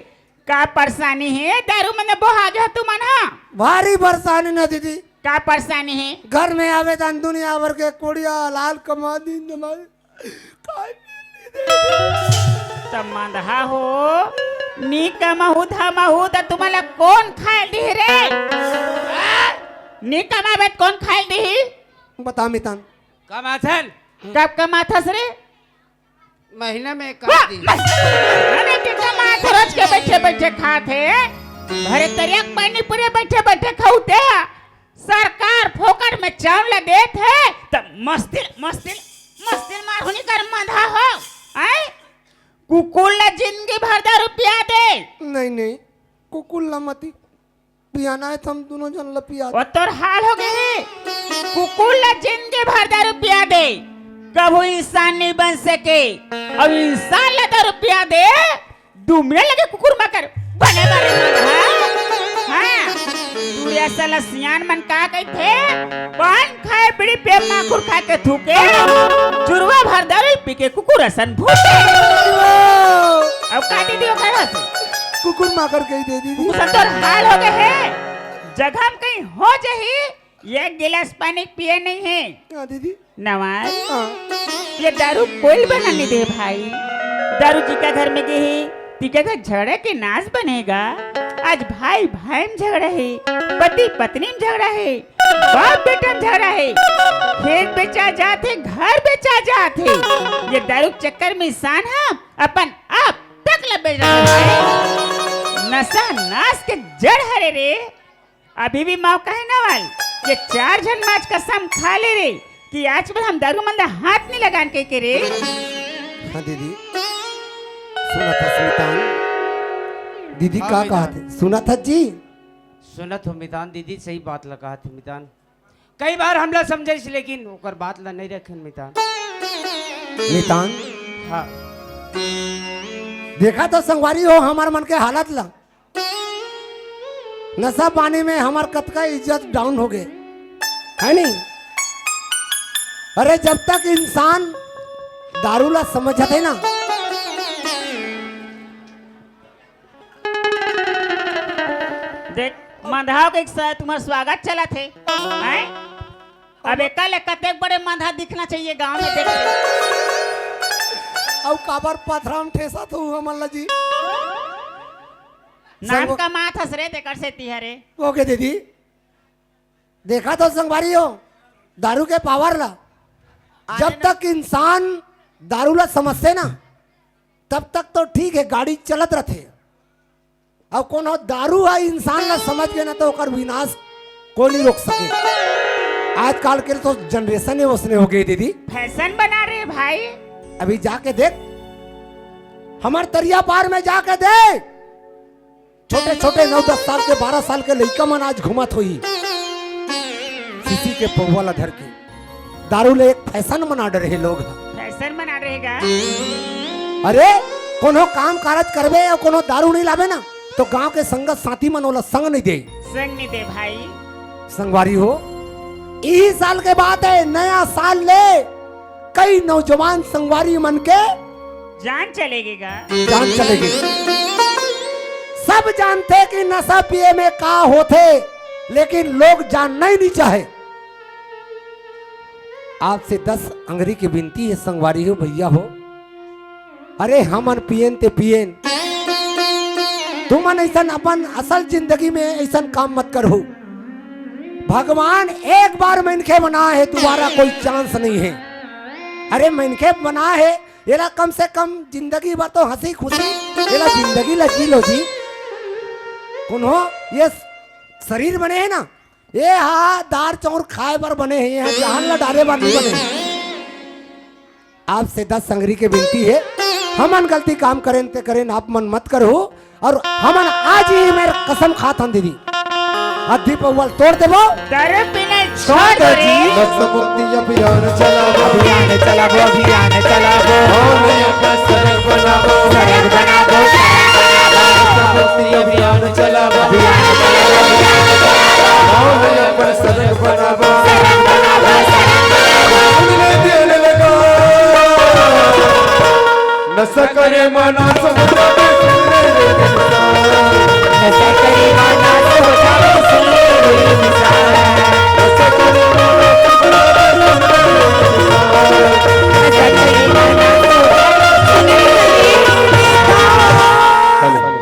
का परेशानी हे? दारू मन बोहा गे तुमन हा? भारी परेशानी न दीदी। का परेशानी हे? घर में आवे त दुनिया भर के कोड़िया लाल कमा दिन हमारे। त मंदहा हो, नी कमाहू धमाहू त तुमन ला कोन खाए दिही रे? नी कमाबे त कोन खाए दिही? बता मितान। कमाथन। कब कमाथस रे? महीना में एक वाह, आध दिन। महीना में के कमात, रोज के बैठे बैठे खात हे। भरे तरिया के पानी पूरे बैठे बैठे खाऊ ते। सरकार फोकट में चावल देत हे, त मस्ती, मस्ती, मस्ती मार होनी कर मंदहा हो। आय? कुकुर ला जिंदगी भर दारू पिया दे। नहीं, नहीं, कुकुर ला मती पियाना हे त हम दूनों झन ला पिया दे। वो तोर हाल हो गे हे। कुकुर ला जिंदगी भर दारू पिया दे, कभू इंसान नहीं बन सके। अब इंसान ला दारू पिया दे, दू मिनट लगे कुकुर माकर बने बर, हाँ? हाँ। तू ऐसा ला सियान मन का कहिथे? पान खाए, बीड़ी पिए, माखुर खा के थूके, जुरवा भर दारू पी के कुकुर असन भूके। अब का दीदी ओकर हंसी? कुकुर माकर कही दे दीदी। कुकुर सन तोर हाल हो गे हे। जगह में कहीं हो जही, एक गिलास पानी पिए नहीं हे। हाँ दीदी। नवाज, हाँ। ये दारू कोई बना नहीं दे भाई। दारू जी का घर में गे हे, ती का घर झगड़ा के नाश बनेगा। आज भाई भाई में झगड़ा हे, पति पत्नी में झगड़ा हे, बाप बेटा में झगड़ा हे, खेत बेचा जात हे, घर बेचा जात हे। ये दारू के चक्कर में इंसान ह अपन आप तक ला बेच डारे भाई। नशा नाश के जड़ हरे रे। अभी भी मौका हे नवाज, ये चार झन माच कसम खा ले रे कि आज के बाद हम दारू मन ला हाथ नहीं लगान कहिके रे। हाँ दीदी, सुनत हस मितान? दीदी हाँ का मितान। कहत हे? सुनत हस जी? सुनत हो मितान, दीदी सही बात ला कहत हे मितान। कई बार हमला समझाइस लेकिन ओकर बात ला नहीं रखेन मितान। मितान? हाँ। देखा तो संगवारी हो हमर मन के हालत ला। नशा पानी में हमर कतका इज्जत down हो गे, है नी? अरे जब तक इंसान दारू ला समझत हे ना, देख, मंदहा के एक सा-, तुम्हार स्वागत चलत हे, हैं? अब एकर ले कतेक बड़े मंदहा दिखना चाहिए गांव में, देख ले। अउ काबर पथरा म ठेसत हो हमन ला जी? नाम संग- कमात हस रे, तेकर सेती हरे। ओके दीदी, देखा तो संगवारी हो, दारू के power ला। जब तक इंसान दारू ला समझथे ना, तब तक तो ठीक हे, गाड़ी चलत रथे। अउ कोनो दारू ह इंसान ला समझ गे ना, तो ओकर विनाश कोई नहीं रोक सके। आजकल के तो generation हे, ओसने हो गे दीदी। Fashion बना रहे भाई। अभी जाके देख, हमर तरिया पार में जाके देख, छोटे छोटे नौ दस साल के, बारह साल के लइका मन आज घूमत होही, शीशी के पौवा ला धर के। दारू ले एक fashion बना डरे हे लोग ह। Fashion बना रहेगा। अरे, कोनो काम कारज करबे अउ कोनो दारू नहीं लाबे ना, तो गांव के संगत साथी मन ओला संग नहीं दे। संग नहीं दे भाई। संगवारी हो, इही साल के बात हे, नया साल ले कई नौजवान संगवारी मन के जान चले गे गा। जान चले गे। सब जानथे कि नशा पिए में का होथे, लेकिन लोग जानना ही नहीं चाहे। आपसे दस अंगरी के विनती हे संगवारी हो, भैया हो, अरे हमन पियन ते पियन, तुमन अइसन अपन असल जिंदगी में अइसन काम मत करहू। भगवान एक बार मनखे बनाए हे, दोबारा कोई chance नहीं हे। अरे मनखे बनाए हे, एला कम से कम जिंदगी भर तो हंसी खुशी, एला जिंदगी ला जी लो जी। कोनो ये शरीर बने हे ना, ए हा दार चाउर खाए बर बने हे, ए हा जहान ला डारे बर नहीं बने हे। आपसे दस संगरी के विनती हे, हमन गलती काम करेन ते करेन, आप मन मत करहू। अउ हमन आज ही मेर कसम खात हन दीदी, अद्धी पौवा ल तोड़ देबो। दारू पीना छोड़ दो जी। नशा मुक्ति अभियान चलाबो, अभियान चलाबो, अभियान चलाबो। और नया का सड़क बनाबो, सड़क बनाबो, सड़क बनाबो। नशा मुक्ति अभियान चलाबो, अभियान चलाबो, अभियान चलाबो। और नया का सड़क बनाबो, सड़क बनाबो, सड़क बनाबो। नशा करे मना सब नशा करे मना सब